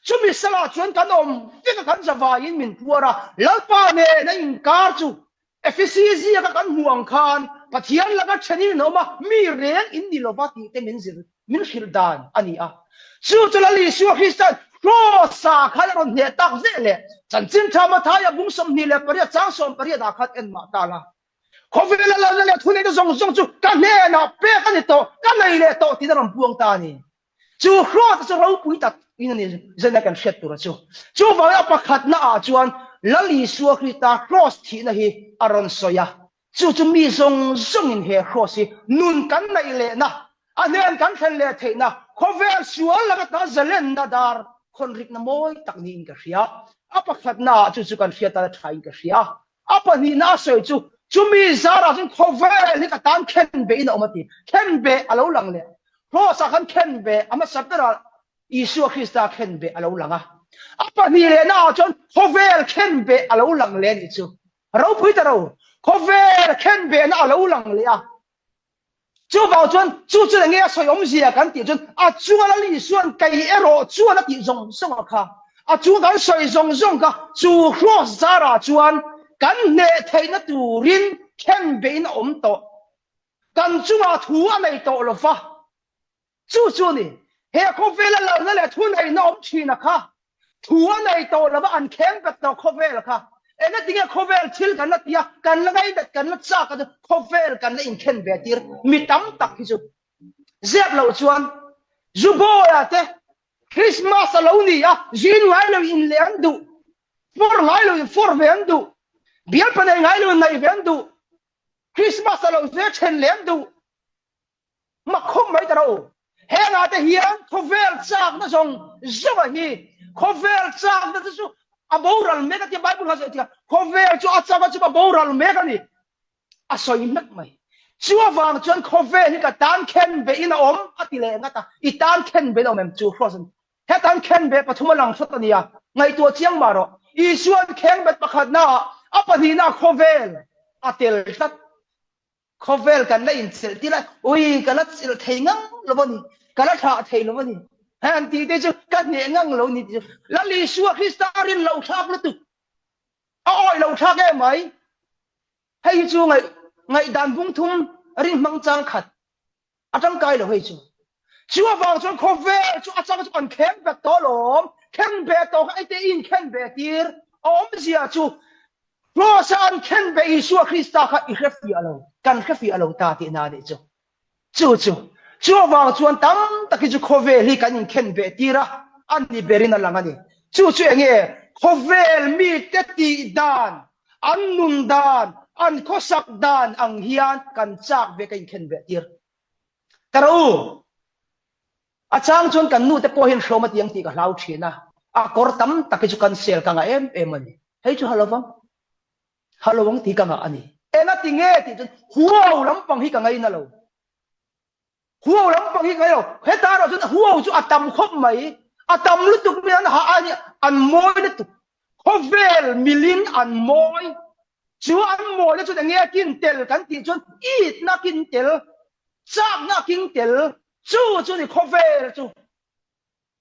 Chumi salah chuan kan awm vek a kan zavaiin min puar a, Lalpa nen a inkar chu Efesi ziaka kan hmuh ang khan Pathian laka thenin in awm a, mi reng in ni lova tih te min zir min hrilh dan a ni a. Chu chu Lal Isua Krista'n Kraws-ah khan a rawn hneh tak ve leh Chanchin Tha Mathaia bung 28 chang 18 ah khan en mah ta la. Khawvela lalna leh thuneihna zawng zawng chu ka hnenah pek a ni tawh, ka nei leh tawh tiin a rawn puang ta a ni. Chu Kraws chu ropui tak in a ni zena kan hriat tur a chu. Chuvangin a pakhatna ah chuan Lal Isua Krista Kraws thihna hi a rawn sawi a. Chu chu mi zawng zawngin he Kraws hi nun kan neih lehna, a hnen kan thlen leh theihna, khawvel sual laka ta zalenna dar khawnrikna mawi tak niin ka hria. A pakhatna ah chu chu kan hriat tan a tha in ka hria. A pahnihna a sawi chu, chumi zarah chuan khawvel hi ka tan khenbeh in a awm a ti. Khenbeh a lo lang leh. Kraws-ah khan khenbeh, a hmasa berah Isua Krista khenbeh a lo lang a. A pahnih lehna ah chuan khawvel khenbeh a lo lang leh a nih chu. Ropui ta ro, khawvel khenbehna a lo lang leh a. Chuvang chuan chu chu enge a sawi awmzia kan tih chuan a chunga Lal Isua'n kei erawh chuan a tih zawng zawng a kha. A chunga kan sawi zawng zawng kha chu Kraws zarah chuan kan hneh theihna turin khenbehin a awm tawh. Kan chungah thu a nei tawh lo va. Chu chu a ni. He khawvela lalna leh thuneihna awm thin a kha thu a nei tawh lova an kheng bet tawh khawvel kha. Engatinge khawvel thil kan la ti a, kan la ngainat, kan la chak a chu khawvel kan la inkhen ve tir mi tam tak hi chu zep loh chuan Zubawi-a te Christmas a lo ni a, zin ngai lo in leh an duh, fawr ngai lo in fawr ve an duh, bialpa nei ngai lo in nei ve an duh, Christmas a lo zir then leh an duh. Mak khawp mai ta ro. Hengah te hian khawvel chakna zawng zawng a hi. Khawvel chakna te chu a boral mek a tia Bible kha sawi tia khawvel chu a chak a chu a boral mek a ni. A sawi mek mai. Chu avang chuan khawvel hi ka tan khen be in a awm a ti leh ngat a. I tan khen be in a awm em chu Kross an Hetan khenbeh pathum a lang hrat a nia, ngaihtuah chiang mah rawh. Isuan khengbet pakhatna ah a pahnihna khawvel a tel tlat. Khawvel kan la inchelh tir a, ui ka la chelh thei ngang lo a ni, ka la thlah thei lo a ni. Heng tih te chu ka hneh ngang lo ni tih chu Lal Isua Krista rin loh thlak lutuk. A awih lo thlak em mai. Hei hi chu ngaih ngaihdan bung thum rin hmang chang khat a tangkai lo hei chu. Chu avang chuan khawvel chu a chang chu kan khen bet tawh lawm. Khen be tawh kha ete in khen be tir. A awmzia chu Kraws a an khen be Isua Krista kha i hre fiah lo, kan hre fiah lo ta tihna a nih chu. Chu chu. Chu avang chuan tam tak hi chu khawvel hi kan inkhen beh tir a, a ni berin a lang a ni. Chu chu eng nge? Khawvel mite tih dan, an nun dan, an khawsak dan ang hian kan chak ve ka inkhen beh tir. Ta rawh u, a chang chuan kan nute pawh hian hrawm a ti ang tih ka hlau thin a, a kawr tam tak hi chu cancel ka ngah em em a ni. Hei chu ha lovang. Ha lo ang tih ka ngah a ni. Enga ti nge tih chuan huau lampang hi ka ngaina lo. Huau lampang hi ka ngaina lo. Heta erawh chuan huau chu a tam khawp mai. A tam lutuk mai an ha a ni, an mawi lutuk. Khawvel milin an mawi. Chu an mawina chuan enge a kin tel kan tih chuan itna kin tel, chakna king tel. Chu chu ni khawvel chu.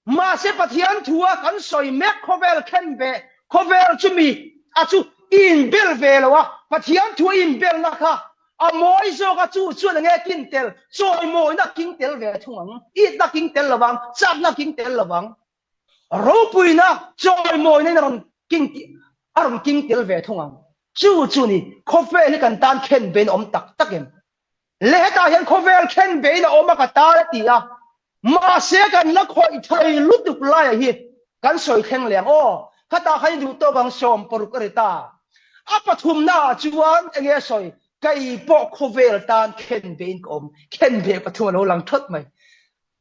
Mahse Pathian thu a kan sawi mek khawvel khen ve khawvel chu mi a chu i inbel ve lo a, Pathian thu a inbelna kha a mawi zawk a chu chuan enge kin tel chawimawina king tel ve thung ang, itna king tel lovang, chakna king tel lovang, ropuina chawimawina in a rawn king a rawn king tel ve thung ang. Chu chu ni khawvel hi kan tan khen ve in a awm tak tak em? Le hetah hian khawvel khen vein a awm a ka tar a ti a, mahse kan la khawih thei lutuk laiah hi kan sawi thleng leh ang aw, khatah khan i duh tawk ang 60 a ri ta. A pathumna ah chuan enge a sawi, kei pawh khawvel tan khen vein ka awm, khen ve pathum a lo lang thawt mai.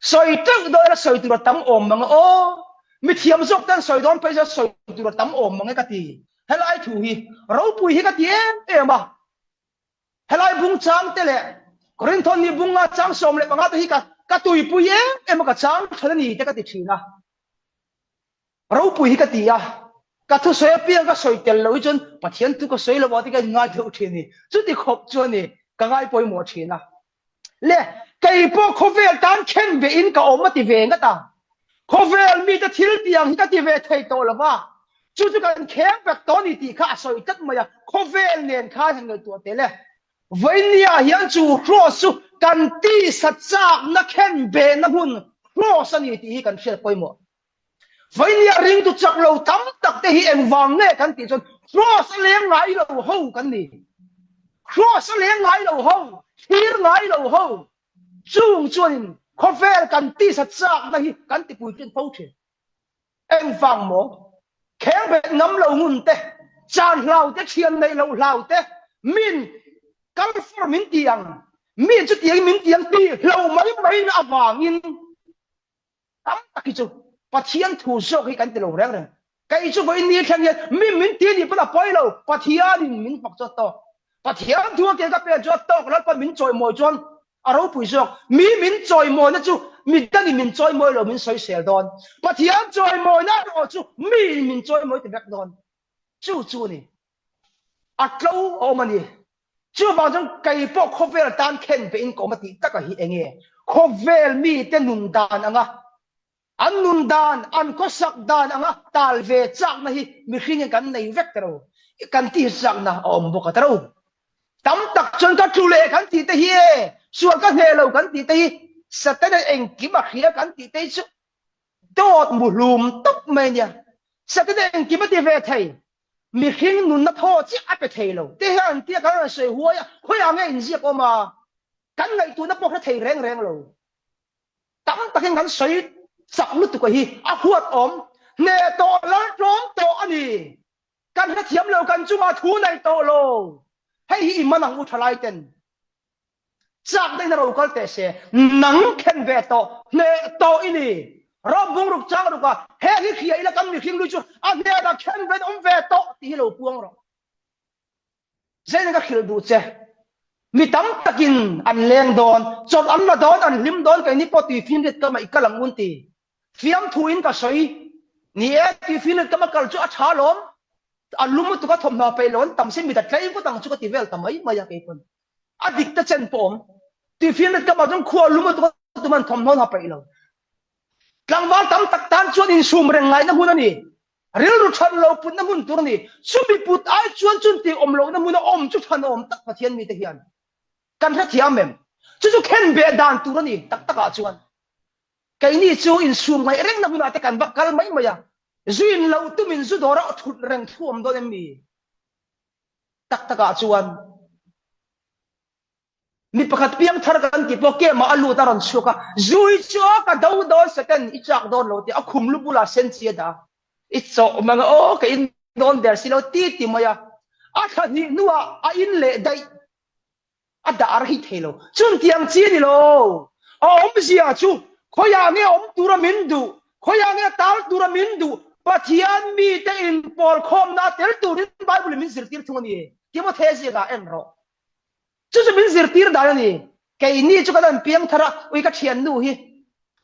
Sawi teuh dawn ila sawi tur a tam awm mang aw, mi thiam zawk ten sawi dawn phei chuan sawi tur a tam awm mang e ka ti. Helai thu hi ropui hi ka ti em em a. Helai bung chang te leh Korintho ni bunga chang 15 te hi ka ka tuipui em em a ka chang than a ni te ka ti thin a. Ropui hi ka ti a, ka thusawi apiang ka sawi tel loh hi chuan Pathian thu ka sawi lo ah te ka inngai deuh thin a ni. Chuti khawp chu a ni, ka ngai pawimawh thin a. Le, kei pawh khawvel tan khen ve in ka awm a ti ve ngat a. Khawvel mite thil tiang hi ka ti ve thei tawh lo va, chu chu kan kheng vek tawh a ni tih kha a sawi tlat mai a, khawvel nen khan han ngaihtuah tel e. Vawinia hian chu Kraws chu kan tisa chakna khen behna hmun Kraws a ni tih hi kan hriat pawimawh. Vawinia ringtu chak lo tam tak te hi engvang nge kan tih chuan Kraws a leng ngai lo ho kan ni. Kraws a leng ngai lo ho, thlir ngai lo ho. Chung chuanin khawvel kan tisa chakna hi kan tipui ṭin fo ṭhin. Engvang maw? Khengbet ngam lo ngun te, chan hlau te, ṭhian neih loh hlau te, min kal fur min ti ang, min chutiangin min ti ang tih hlo mai maina avangin Tam tak hi chu Pathian thu zawk hi kan ti lo reng reng. Kei chu vawiin ni thleng hian mi min ti nih pawn a pawi lo, Pathianin min fak chu a tawk. Pathian thu a ke ka pen chu a tawk, Lalpa min chawimawi chuan a ropui zawk. Mi min chawimawina chu midanin min chawimawi lo, min sawisel dawn. Pathian chawimawina erawh chu miin min chawimawi ti vek dawn. Chu chu a ni. A tlo a awm a ni. Chuvang chuan kei pawh khawvel tan khen ve in ka awm a tih taka hi enge khawvel mite nun dan anga an nun dan, an khawsak dan anga tal ve chakna hi mihring hian kan nei vek ta ro. Kan tih chakna a awm bawk a ta ro. Tam tak chuan ka tlu leh kan tih te hi e, sual ka hneh lo kan tih te hi, Satana engkim a hria kan tih te hi chu Dawt muhlum tawp mai nia. Satana engkim a ti ve thei. Mihring nunna thaw chiah a pe thei lo. Te hian an tia kan rawn sawi huai a, khawiah nge inziak awm a? Kan ngaihtuahna pawh hre thei reng reng lo. Tam takin kan sawi chak lutuk a hi a huat awm. Hneh tawh lal tlawm tawh a ni. Kan hrethiam lo kan chungah thu nei tawh lo. Hei hi i man ang u thalai ten. Chak daih na ro kal teh se, nang khen ve tawh, hneh tawh i ni. Ram bungruk chang ruk a, heng hi hria ila kan mihring lui chu a hnenah khen ve in awm ve tawh tih hi lo puang rawh. Zeitin ka hrilh duh che, mi tam takin an leng dawn, chawlh an la dawn, an hlim dawn, keini pawh tui finrit kama i kal ang un ti. Fiamthu in ka sawi, ni e, tui finrit kama kal chu a tha lawm, a lum lutuk a thawmhnaw peih lo an tam sin, mi ta tlei vut ang chu ka ti vel ta mai mai a keipawn. A dik te chen pawh awm. Tuifinriat kam ah chuan khua lum a tuk a tuman thawmhnaw an ha peih lo. Tlangval tam tak tan chuan insum reng ngaihna hmun a ni. Rilru than lo putna hmun tur a ni. Chumi put ai chuan chunti awm lohna hmuna awm chu than awm tak Pathian mite hian kan hrethiam em? Chu chu khen beh dan tur a ni tak takah chuan. Keini chu insum ngaih rengna hmunah te kan va kal mai mai a, zu in loh tumin zu dawra thut reng thu awm dawn em mi? Tak takah chuan mi pakhat piang thar kan tih pawh kemah a lut a rawn chhuak a, zu hi chu a ka do dawn Satan i chak dawn lo tih a khum lu bulah sen chi a dah a, i chawh mang a aw ka in dawn der si lo ti ti mai a, a thla hnih hnuah a in leh daih. A dah rei thei lo. Chuntiang chi a ni lo. A awmzia chu khawiah nge awm tura min duh, khawiah nge tal tura min duh, Pathian mite inpawl khawmna a tel turin Bible in min zirtir thung a ni. Timothea ziakah en rawh. Chu chu min zirtir dan a ni. Keini chu kan han piang thar a, ui ka thiannu hi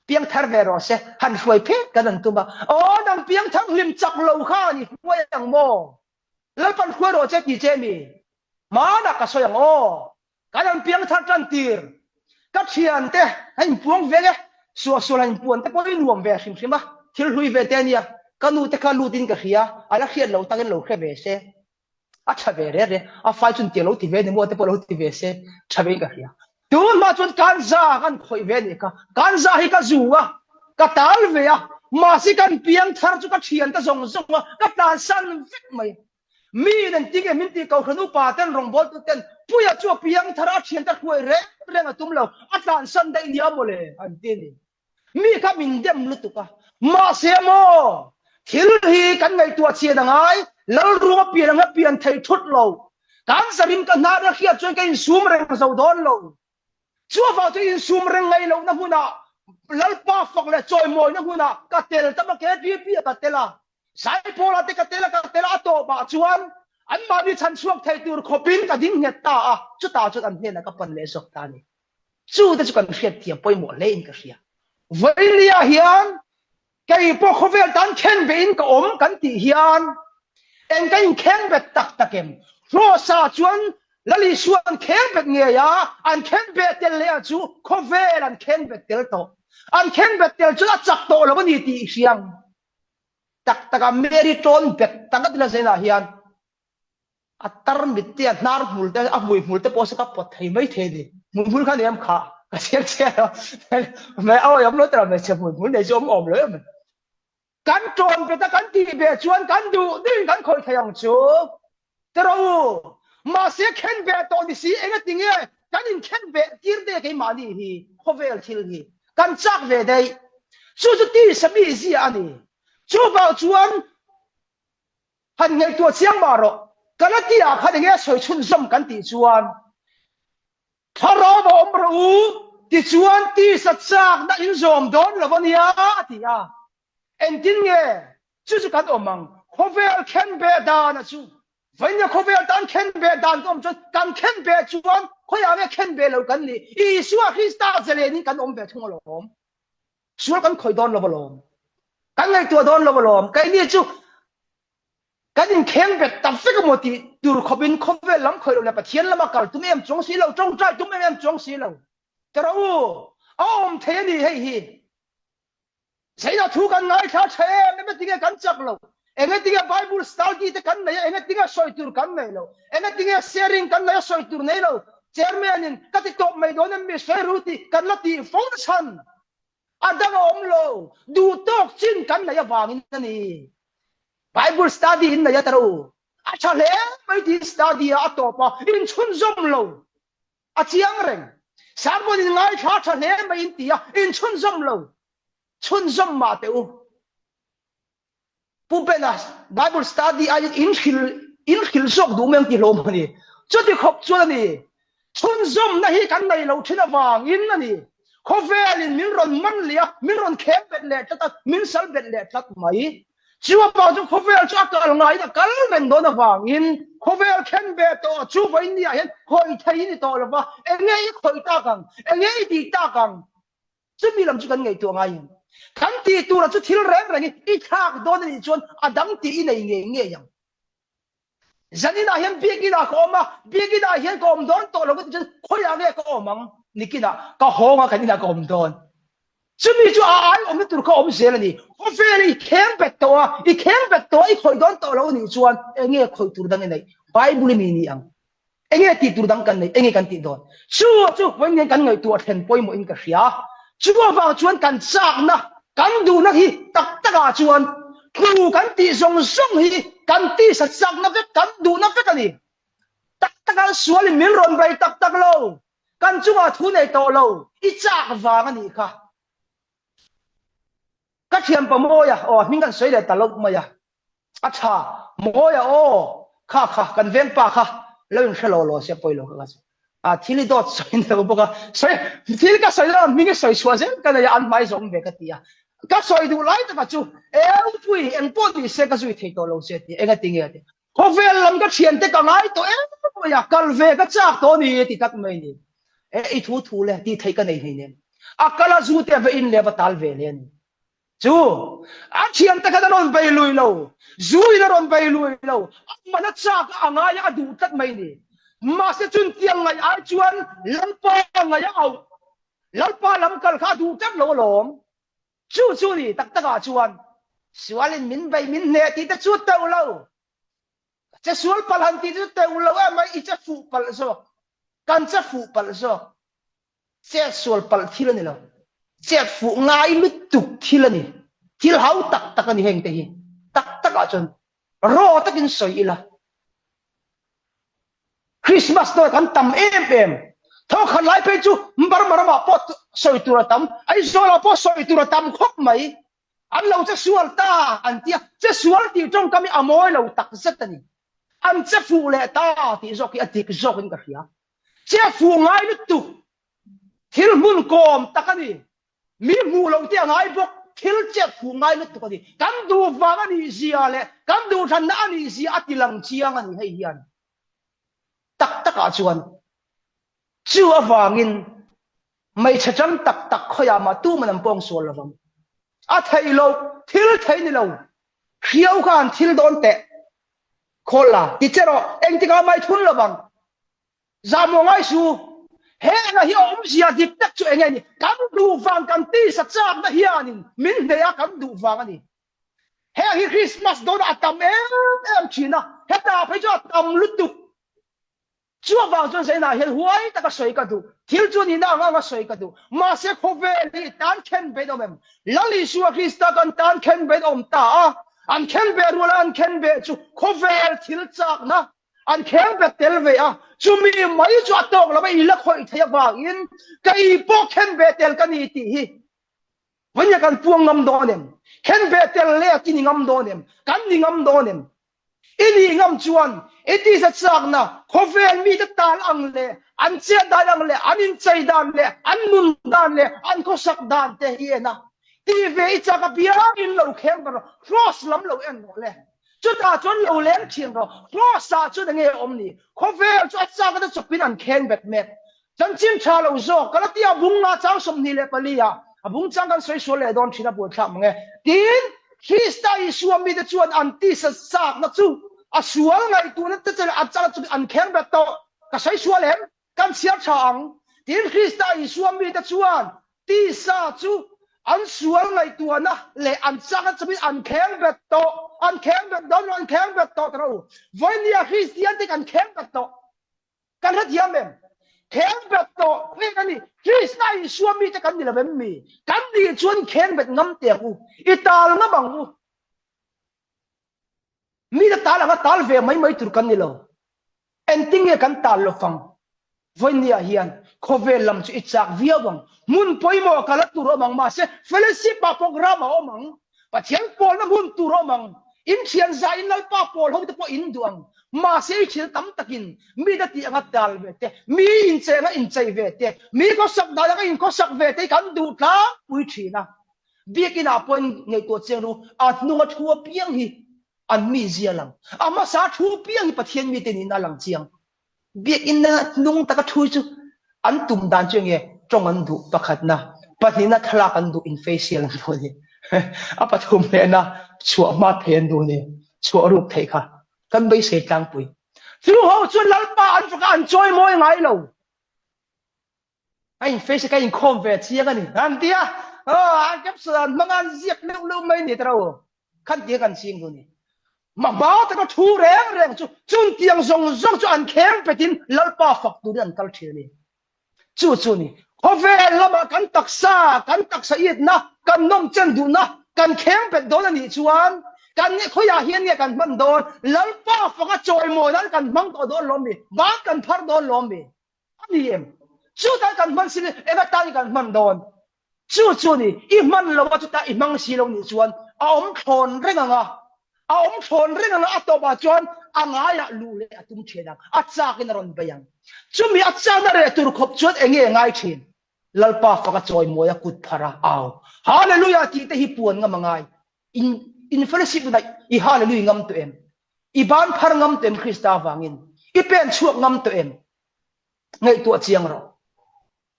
piang thar ve rawh se, han hruai phet kan han tum a. Aw nang piang thar hlim chak lo khan i hruai ang maw? Lalpan hruai rawh che ti che mi? Hmanah ka sawi ang aw. Kan han piang thar tan tir. Ka thian te a inpuang vek e. Suahsual han inpuan te pawh hi nuam ve hrim hrim a. Thil hlui ve te a nia. Ka nu te kha lut in ka hria. A la hriat loh takin lo hre ve se. A tha ve re re. A fai chun tia lo ti ve ni maw te pawh lo ti ve se. Tha ve in ka hria. Tun hma chuan kanza kan khawih ve a nih kha. Kanza hi ka zu a, ka tal ve a. Mahse kan piang thar chu ka thian ta zawng zawng a, ka tlansan vek mai. Mi in engtin nge min tih kohhran upa ten rawngbawltu ten Puia chu a piang thar a, a thian ta hruai reng reng a tum lo, a tlansan daih nia mawle an ti a ni. Mi kha min dem lutuk a, mahse maw thil hi kan ngaihtuah chian a ngai, Lalrunga pian anga pian thei thut lo, kan zarim ka hnar a hriat chuan ka insum reng zo dawn lo. Chu avang chuan insum reng ngaih lohna hmunah Lalpa fak leh chawimawina hmunah ka tel tam a, KTP ah ka tel a, Saipawla te ka tel a, ka tel a, a tawpah chuan anmahni chhanchhuak thei tur khawpin ka ding nghet ta a, chutah chuan an hnenah ka pan leh zawk ta a ni. Chu te chu kan hriatthiam pawimawh hle in ka hria. Vawilia hian kei pawh khawvel tan khen ve in ka awm kan tih hian eng ka inkheng bet tak tak em? Hrawsa chuan Lal Isua an kheng bet ngei a, an khen bet tel leh a chu khawvel an kheng bet tel tawh. An khen bet tel chuan a chak tawh lo a ni tih i hria ang. Tak tak a Mary tawn bet tak a ti la zenah hian A tar mit te, a hnar hmul te, a hmui hmul te pawh se ka pawt thei mai thei a ni. Hmui hmul kha nei am kha, ka chiang chiang lo. Hmei a awih awm lo tawh lo, hmeichhe hmui hmul nei chu awm awm lo em. Kan tawn bet a kan tih ve chuan kan duh duhin kan khawih thei ang chu. Ti rawh u, mahse khen ve tawh ni si engati nge kan inkhen ve tir daih a keimahni hi, khawvel thil hi kan chak ve daih. Chu chu tisa mi zia a ni. Chuvang chuan Han ngaihtuah chiang mah rawh. Galatia khan enge a sawi chhunzawm kan tih chuan, Thlarau a awm rawh u, tichuan tisa chakna in zawm dawn lo a nia, a ti a. Engtin nge chu chu kan awm ang? Khawvel khen beh dana chu, vawinia khawvel tan khen beh dan ka awm chuan, kan khen beh chuan khawiah nge khen beh lo kan nih? Isua Krista zalenin kan awm ve thung alawm. Sual kan khawih dawn lo alawm. Kan ngaihtuah dawn lo alawm. Keini chu kan inkheng bet ta vek emaw tih tur khawpin khawvel lam khawih lo leh Pathian lama kal tum em chuang si lo, tawngtai tum em em chuang si lo. Ka rawh u, a awm thei a ni hei hi. Zeinah thu kan ngaithla tha em, engatinge kan chak lo? Engatinge Bible study te kan nei a, engatinge sawi tur kan nei lo? Engatinge sharing kan nei a, sawi tur nei lo? Chairman in ka ti tawp mai dawn em mi sawi ru tih kan la tih fo chhan a dang a awm lo, duh tawk chin kan nei avangin a ni. Bible study in nei a ta ro, a tha hle mai tiin study a a tawp a, in chhunzawm lo, a chiang reng. Sermon in ngaithla tha hle mai in ti a, in chhunzawm lo, chhunzawm mah teh u. Pu Bena Bible study aiin in hril in hril zawk duh mai ang tih hlawm a ni. Chuti khawp chuan a ni. Chhunzawmna hi kan nei lo thin avangin a ni. Khawvelin min rawn man leh a, min rawn khem bet leh tlat a, min sal bet leh tlat mai. Chu avang chu khawvel chu a kal ngaiin a kal reng dawn avangin khawvel khen ve tawh chu vawiin ni ah hian khawih thei i ni tawh lova, enge i khawih tak ang, enge i tih tak ang? Chumi lam chu kan ngaihtuah ngai em? Kan tih tura chu thil reng reng hi i thlak dawn a nih chuan a dang tih i nei ngei ngei ang. Zaninah hian biakinah ka awm a, biakinah hian ka awm dawn tawh lo ka tih chuan khawiah nge ka awm ang? Nikinah ka hawng a, kan inah ka awm dawn. Chumi chu a ai awmna tur kha awm zel a ni. Khawvel i kheng bet tawh a, i kheng bet tawh a, i khawih dawn tawh lo a nih chuan enge khawih tur dang i neih? Bible i mi ni ang. Enge tih tur dang kan neih? Enge kan tih dawn? Chu chu vawiin kan ngaihtuah thlen pawimawhin ka hria. Chu avang chuan kan chakna, kan duhna hi tak takah chuan thu kan tih zawng zawng hi kan tisa chakna vek, kan duhna vek a ni. Tak takah sualin min rawn bei tak tak lo. Kan chungah thu nei tawh lo, i chak vang a nih kha. Ka thianpa Mawia, aw hming kan sawi leh ta lo mai a, a tha, Mawia aw, kha kha, kan vengpa kha lo inhre lo law sia pawi lo ka ka chu. A thil i dawt sawi ni lo bawk a, sawi, thil ka sawi lo hming i sawi chhuah zel ka nei a, an hmai zawm ve ka ti a. Ka sawi duh lai taka chu, Eupui, engpawh ni se ka zui thei tawh lo che ti, engatinge a ti. Khawvel lam ka thiante ka ngai tawh em mai a, kal ve ka chak tawh a ni ti tak mai ni. E, i thu thu le, tih theih ka nei hleinem. A kal a zu te a va in leh a va tal ve leh a ni. Chu, a thiante khan a rawn bei lui lo, zu in a rawn bei lui lo, a man a chak a, a ngai a, a duh tlat mai ni. Mahse chuntiang ngaih ai chuan Lalpa ngaih a auh, Lalpa lam kal kha a duh tlat lo alawm. Chu chu ni tak takah chuan sualin min bei min hneh tih te chu teuh lo. Ka che sual palh han tih te chu teuh lo em mai, i che fuh palh zawk. Kan che fuh palh zawk. Chet sual palh thil a ni lo. Chet fuh ngai lutuk thil a ni. Thil hau tak tak a ni heng te hi. Tak takah chuan raw takin sawi ila. Christmas dawn kan tam em em. Thawkhat lai phei chu Burma ramah pawh sawi tur a tam, Aizawlah pawh sawi tur a tam khawp mai. An lo che sual ta an ti a, che sual tih tawngkam hi a mawi lo tak zet a ni. An che fuh leh ta tih zawk hi a dik zawkin ka hria. Che fuh ngai lutuk, thil hmun kawm tak a ni. Mi hmuh loh te a ngai bawk, thil chet fuh ngai lutuk a ni. Kan duh vang a nih zia leh kan duhthlanna a nih zia a ti lang chiang a ni hei hian. Tak takah chuan chu avangin hmeichhe chang tak tak khawiah mah tuman an pawng sual lovang. A theih loh, thil thei ni lo, hriau kha han thil dawn teh, khawl la, ti che rawh, engtikah mah i thun lovang. Zahmawh ngai su, heng a hi awmzia dik tak chu enge ni? Kan duh vang kan tisa chakna hianin min hneh a, kan duh vang a ni. Heng hi Christmas dawnah a tam em em thin a, hetah phei chuan a tam lutuk. Chu avang chuan Zainah hian huai taka sawi ka duh, thil chu nihna ang anga sawi ka duh. Mahse khawvel hi tan khen bein awm em? Lal Isua Krista kan tan khen bein awm ta a, an khen beh ruala an khen beh chu khawvel thil chakna An kheng bet tel ve a, chumi mai chu a tawk lo a, i la khawih theih avangin kei pawh khen ve tel ka ni tih hi vawiin kan puang ngam dawn em? Khen ve tel let i ni ngam dawn em? Kan ni ngam dawn em? I nih ngam chuan i tisa chakna khawvel mite tal ang leh an chet dan ang leh an inchei dan leh an nun dan leh an khawsak dan te hi en a, ti ve i chak apiangin lo kheng ber rawh, cross lam lo en rawh le. Chutah chuan lo leng thin rawh. Cross-ah chuan enge a awm ni? Khawvel chu a chak ata chawpin an kheng bet mek. Chanchin tha lo zawk, Galatia bung nga chang 24 ah a bung chang kan sawi sual leh dawn thin a buaithlak mang e. Tin, Krista Isua mite chuan an tisa chakna chu a sual ngaihtuahna te chuan a chak ata chawpin an kheng bet tawh. Ka sawi sual em? Kan chhiar tha ang. Tin, Krista Isua mite chuan tisa chu an sual ngaihtuahna leh an chakna chawpin an kheng bet tawh. An kheng bet dawn lo, an kheng bet tawh ta rawh u. Vawinia Kristian te kan kheng bet tawh. Kan hrethiam em? Kheng bet tawh nge kan ni? Krista Isua mite kan ni lo em mi? Kan nih chuan kheng bet ngam teh ang u. I tal ngam ang u. Mite tal anga tal ve mai mai tur kan ni lo. Engtin nge kan tal lo fang? Vawinia hian khawvel lam chu i chak viau ang. Hmun pawimawh ka la tur awm ang mahse fellowship ah program a awm ang. Pathian pawlna hmun tur awm ang. In thian za in Lalpa pawl ho te pawh in duh ang. Mahse i thian tam takin mite tih anga tal ve te, mi inchei anga inchei ve te, mi khawsak dan anga inkhawsak ve te hi kan duh tlangpui thin a. Biakinn ah pawhin ngaihtuah chiang ru, a hnunga thu apiang hi an mi zia lang. A hmasa thu apiang hi Pathian mite niin a lang chiang. Biakinn a hnung taka thu hi chu an tum dan chu enge tawng an duh pakhatna, pahnihna thlalak an duh in facial an duh a ni. A pathum hlehna chhuah hma thei an duh a ni, chhuah ruk theih kha kan beisei tlangpui. Chu ho chuan Lalpa an faka an chawimawi ngai lo. Ka in face ka inkhawm ve chiang a ni an ti a. A caption an hmang a, an ziak leuh leuh mai ni tiro. Khan tia kan ching chu ni. Ma hma taka thu reng reng chu chuntiang zawng zawng chu an kheng petin Lalpa fak turin an kal thin a ni. Chu chu ni. Khawvel lamah kan taksa, kan taksa itna, kan nawmchen duhna kan kheng bet dawn a nih chuan kan khawiah hian nge kan hman dawn? Lalpa faka chawimawi nan kan hmang tawh dawn lawm mi? Ban kan phar dawn lawm mi? A ni em? Chutah kan hman si eng atan kan hman dawn? Chu chu ni, i hman lo a chutah i hmang si lo nih chuan a awm thlawn reng ang a, a awm thlawn reng ang a, a tawpah chuan a ngaiah luh leh a tum thin ang, a chakin a rawn bei ang. Chumi a chakna reh tur khawp chuan eng nge ngai thin? Lalpa faka chawimawi a kut phar a, au Hallelujah tih te hi puan ngam a ngai. In in fellowship hunah i Hallelujah ngam tawh em? I ban phar ngam tawh em Krista avangin? I pen chhuak ngam tawh em? Ngaihtuah chiang rawh.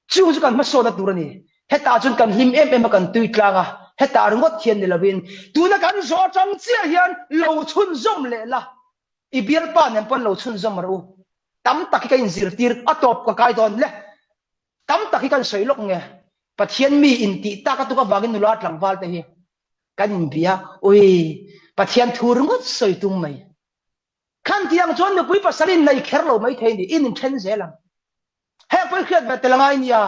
Chu chu kan hmasawnna tur a ni. Hetah chuan kan hlim em em a, kan tui tlang a, hetah ringawt hian ni lovin tuna kan zawh atang chiah hian lo chhunzawm leh la, i bialpa nen pawn lo chhunzawm rawh u. Tam tak hi ka inzirtir a tawp ka kai dawn le. Tam tak hi kan sawi lawk nge, Pathian mi intih tak a tuk avangin nula tlangval te hi kan inbia, ui Pathian thu ringawt sawi tum mai. Khan tiang chuan nupui pasal in nei kher lo mai thei ni, in inthen zel ang. Heng pawh i hriat ve tel angai nia.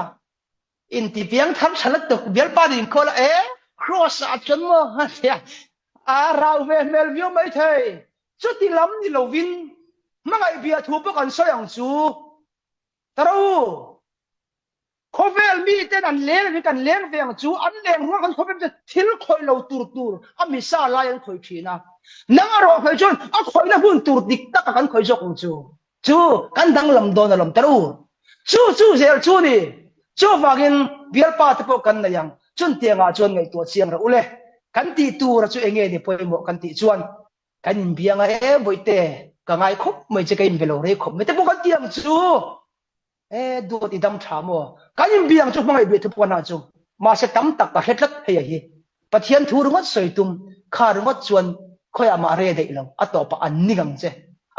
In ti piang thar tha lutuk, bialpa nen inkhawlh a, e cross ah chuan maw a tia, a rau ve hmel viau mai thei. Chuti lam ni lovin hmangaih bia thu pawh kan sawi ang chu. Taro u. Khawvel miten an leng hi kan leng ve ang chu, an leng ruang khan khawvel miten thil khawih lo tur tur a misa lai an khawih thin a. Nang a rawh khawih chuan a khawihna hmun tur dik tak a kan khawih zawk ang chu. Chu kan danglam dawn alawm tar u. Chu chu zel chu ni. Chuvangin bialpa te pawh kan nei ang. Chuntiangah chuan ngaihtuah chiang rawh ule. Kan tih tura chu enge ni pawimawh kan tih chuan kan inbiang a e bawihte ka ngai khawp mai che ka inbe lo rei khawp mai te pawh kan ti ang chu. E duat i dam tha maw? Kan inbiang chu hmangaih beh thupuan ah chu mahse tam tak ka hre tlat hei a hi. Pathian thu ringawt sawi tum kha ringawt chuan khawiah mah re daih lo, a tawpah an ning ang che,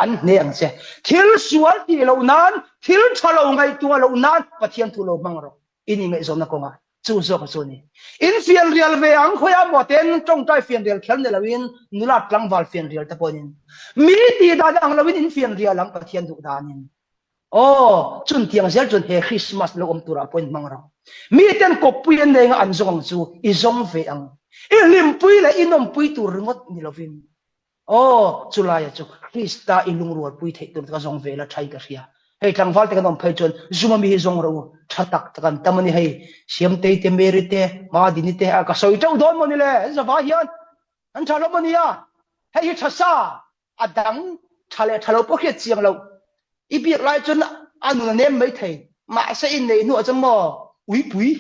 an hne ang che. Thil sual tih loh nan, thil tha lo ngaihtuah loh nan Pathian thu lo hmang rawh. In ingaihzawnna kawngah chu zawk chu a ni. In fianrial ve ang khawiah maw ten tawngtai fianrial kher ni loin nula tlangval fianrial te pawhin mi tih dan ang loin in fianrial ang Pathian duh danin. Aw, chuntiang zel chuan he Christmas lo awm turah pawhin hmang rawh. Miten kawppui an nei anga an zawng ang chu i zawng ve ang. I hlimpui leh i nawmpui tur ringawt ni lovin. Aw, chulaia chu Krista i lungrualpui theih tur ka zawng ve la thain ka hria. Hei tlangval te kan awm phei chuan Zuma mi hi zawng rawh u, tha tak tak an tam a ni hei. Siamtei te, Mary te, Madini te a ka sawi teuh dawn maw ni le, an zavai hian an tha hlawm a nia. Hei hi tha sa. A dang tha leh tha lo pawh hriat chiang loh. I biak lai chuan a nun a nem mai thei. Mahse i neih hnuah chuan maw uipui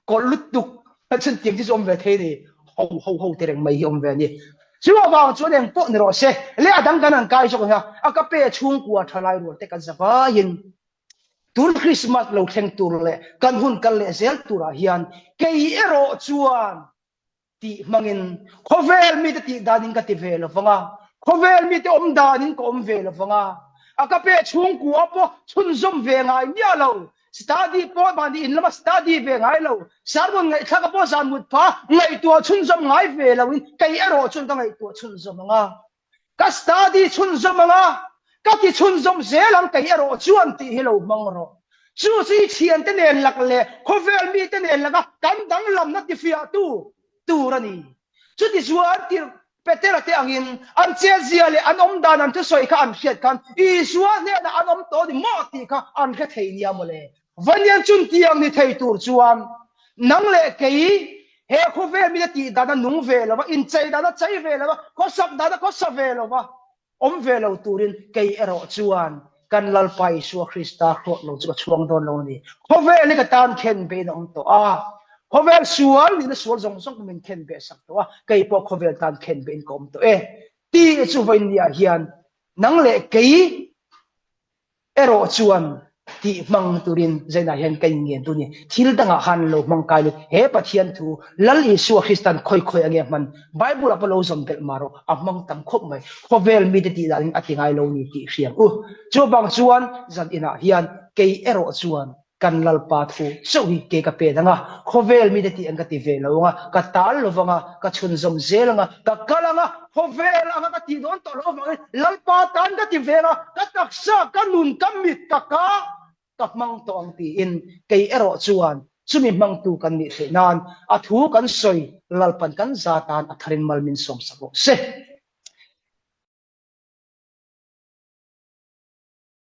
kawlh lutuk chuan tiang chi chu awm ve thei ni. Ho ho ho te reng mai hi awm ve a ni. Chu avang chuan eng pawh ni rawh se. Leh a dang kan han kai zawk ang a, a ka pe chhungkua tha lai rual te kan za vaiin tun Christmas lo thleng tur leh kan hun kal leh zel turah hian kei erawh chuan tih hmangin khawvel mite tih danin ka ti ve lo vang a, khawvel mite awm danin ka awm ve lo vang a, a ka pe chhungkua pawh chhunzawm ve ngai miah lo, study pawh mahni in lama study ve ngai lo, sermon ngaihthlak a pawh zan mut pha ngaihtuah chhunzawm ngai ve loin kei erawh chuan ka ngaihtuah chhunzawm ang a. Ka study chhunzawm ang a, ka ti chhunzawm zel ang kei erawh chuan tih hi lo hmang rawh. Chu chu i thiante nen lak leh khawvel mite nen laka kan danglamna tifiahtu tur a ni. Chutichuan tirh Petera te angin an chetzia leh an awm dan an thusawi kha an hriat khan Isua hnenah an awm tawh ni maw tih kha an hre thei nia mawle. Vanian chuntiang ni thei tur chuan nang leh kei he khawvel mite tih dan a nung ve lo va, inchei dan a chei ve lo va, khawsak dan a khawsa ve lo va, awm ve lo turin kei erawh chuan kan Lalpa Isua Krista hrawt lo chu ka chhuang dawn lo a ni. Khawvel hi ka tan khen bein a awm tawh a, khawvel sual nihna sual zawng zawng pawh min khen beh sak tawh a, kei pawh khawvel tan khen bein ka awm tawh e. Tih chu vawiinniah hian nang leh kei Erawh chuan tih hmang turin zainah hian ka inngen tu ni. Thil dangah khan lo hmang kai lut. He Pathian thu Lal Isua Kristan khawi khawi ange hman? Bible ah pawh lo zawm belh mah rawh, a hmang tam khawp mai. Khawvel mite tih danin a ti ngai lo ni tih hriang u. Chuvang chuan zan inah hian kei erawh chuan. Kan Lalpa thu chauh hi ke ka pen ang a, khawvel mite tih ang ka ti ve lo ang a, ka tal lo vang a, ka chhunzawm zel ang a, ka kal ang a, khawvel anga ka tih dawn tawh lo avangin Lalpa tan ka ti ve ang a, ka taksa, ka nun, ka mit, ka ka, ka hmang tawh ang tiin kei erawh chuan chumi hmangtu kan nih theih nan a thu kan sawi Lalpan kan za tan a tharin mal min sawmsak rawh se.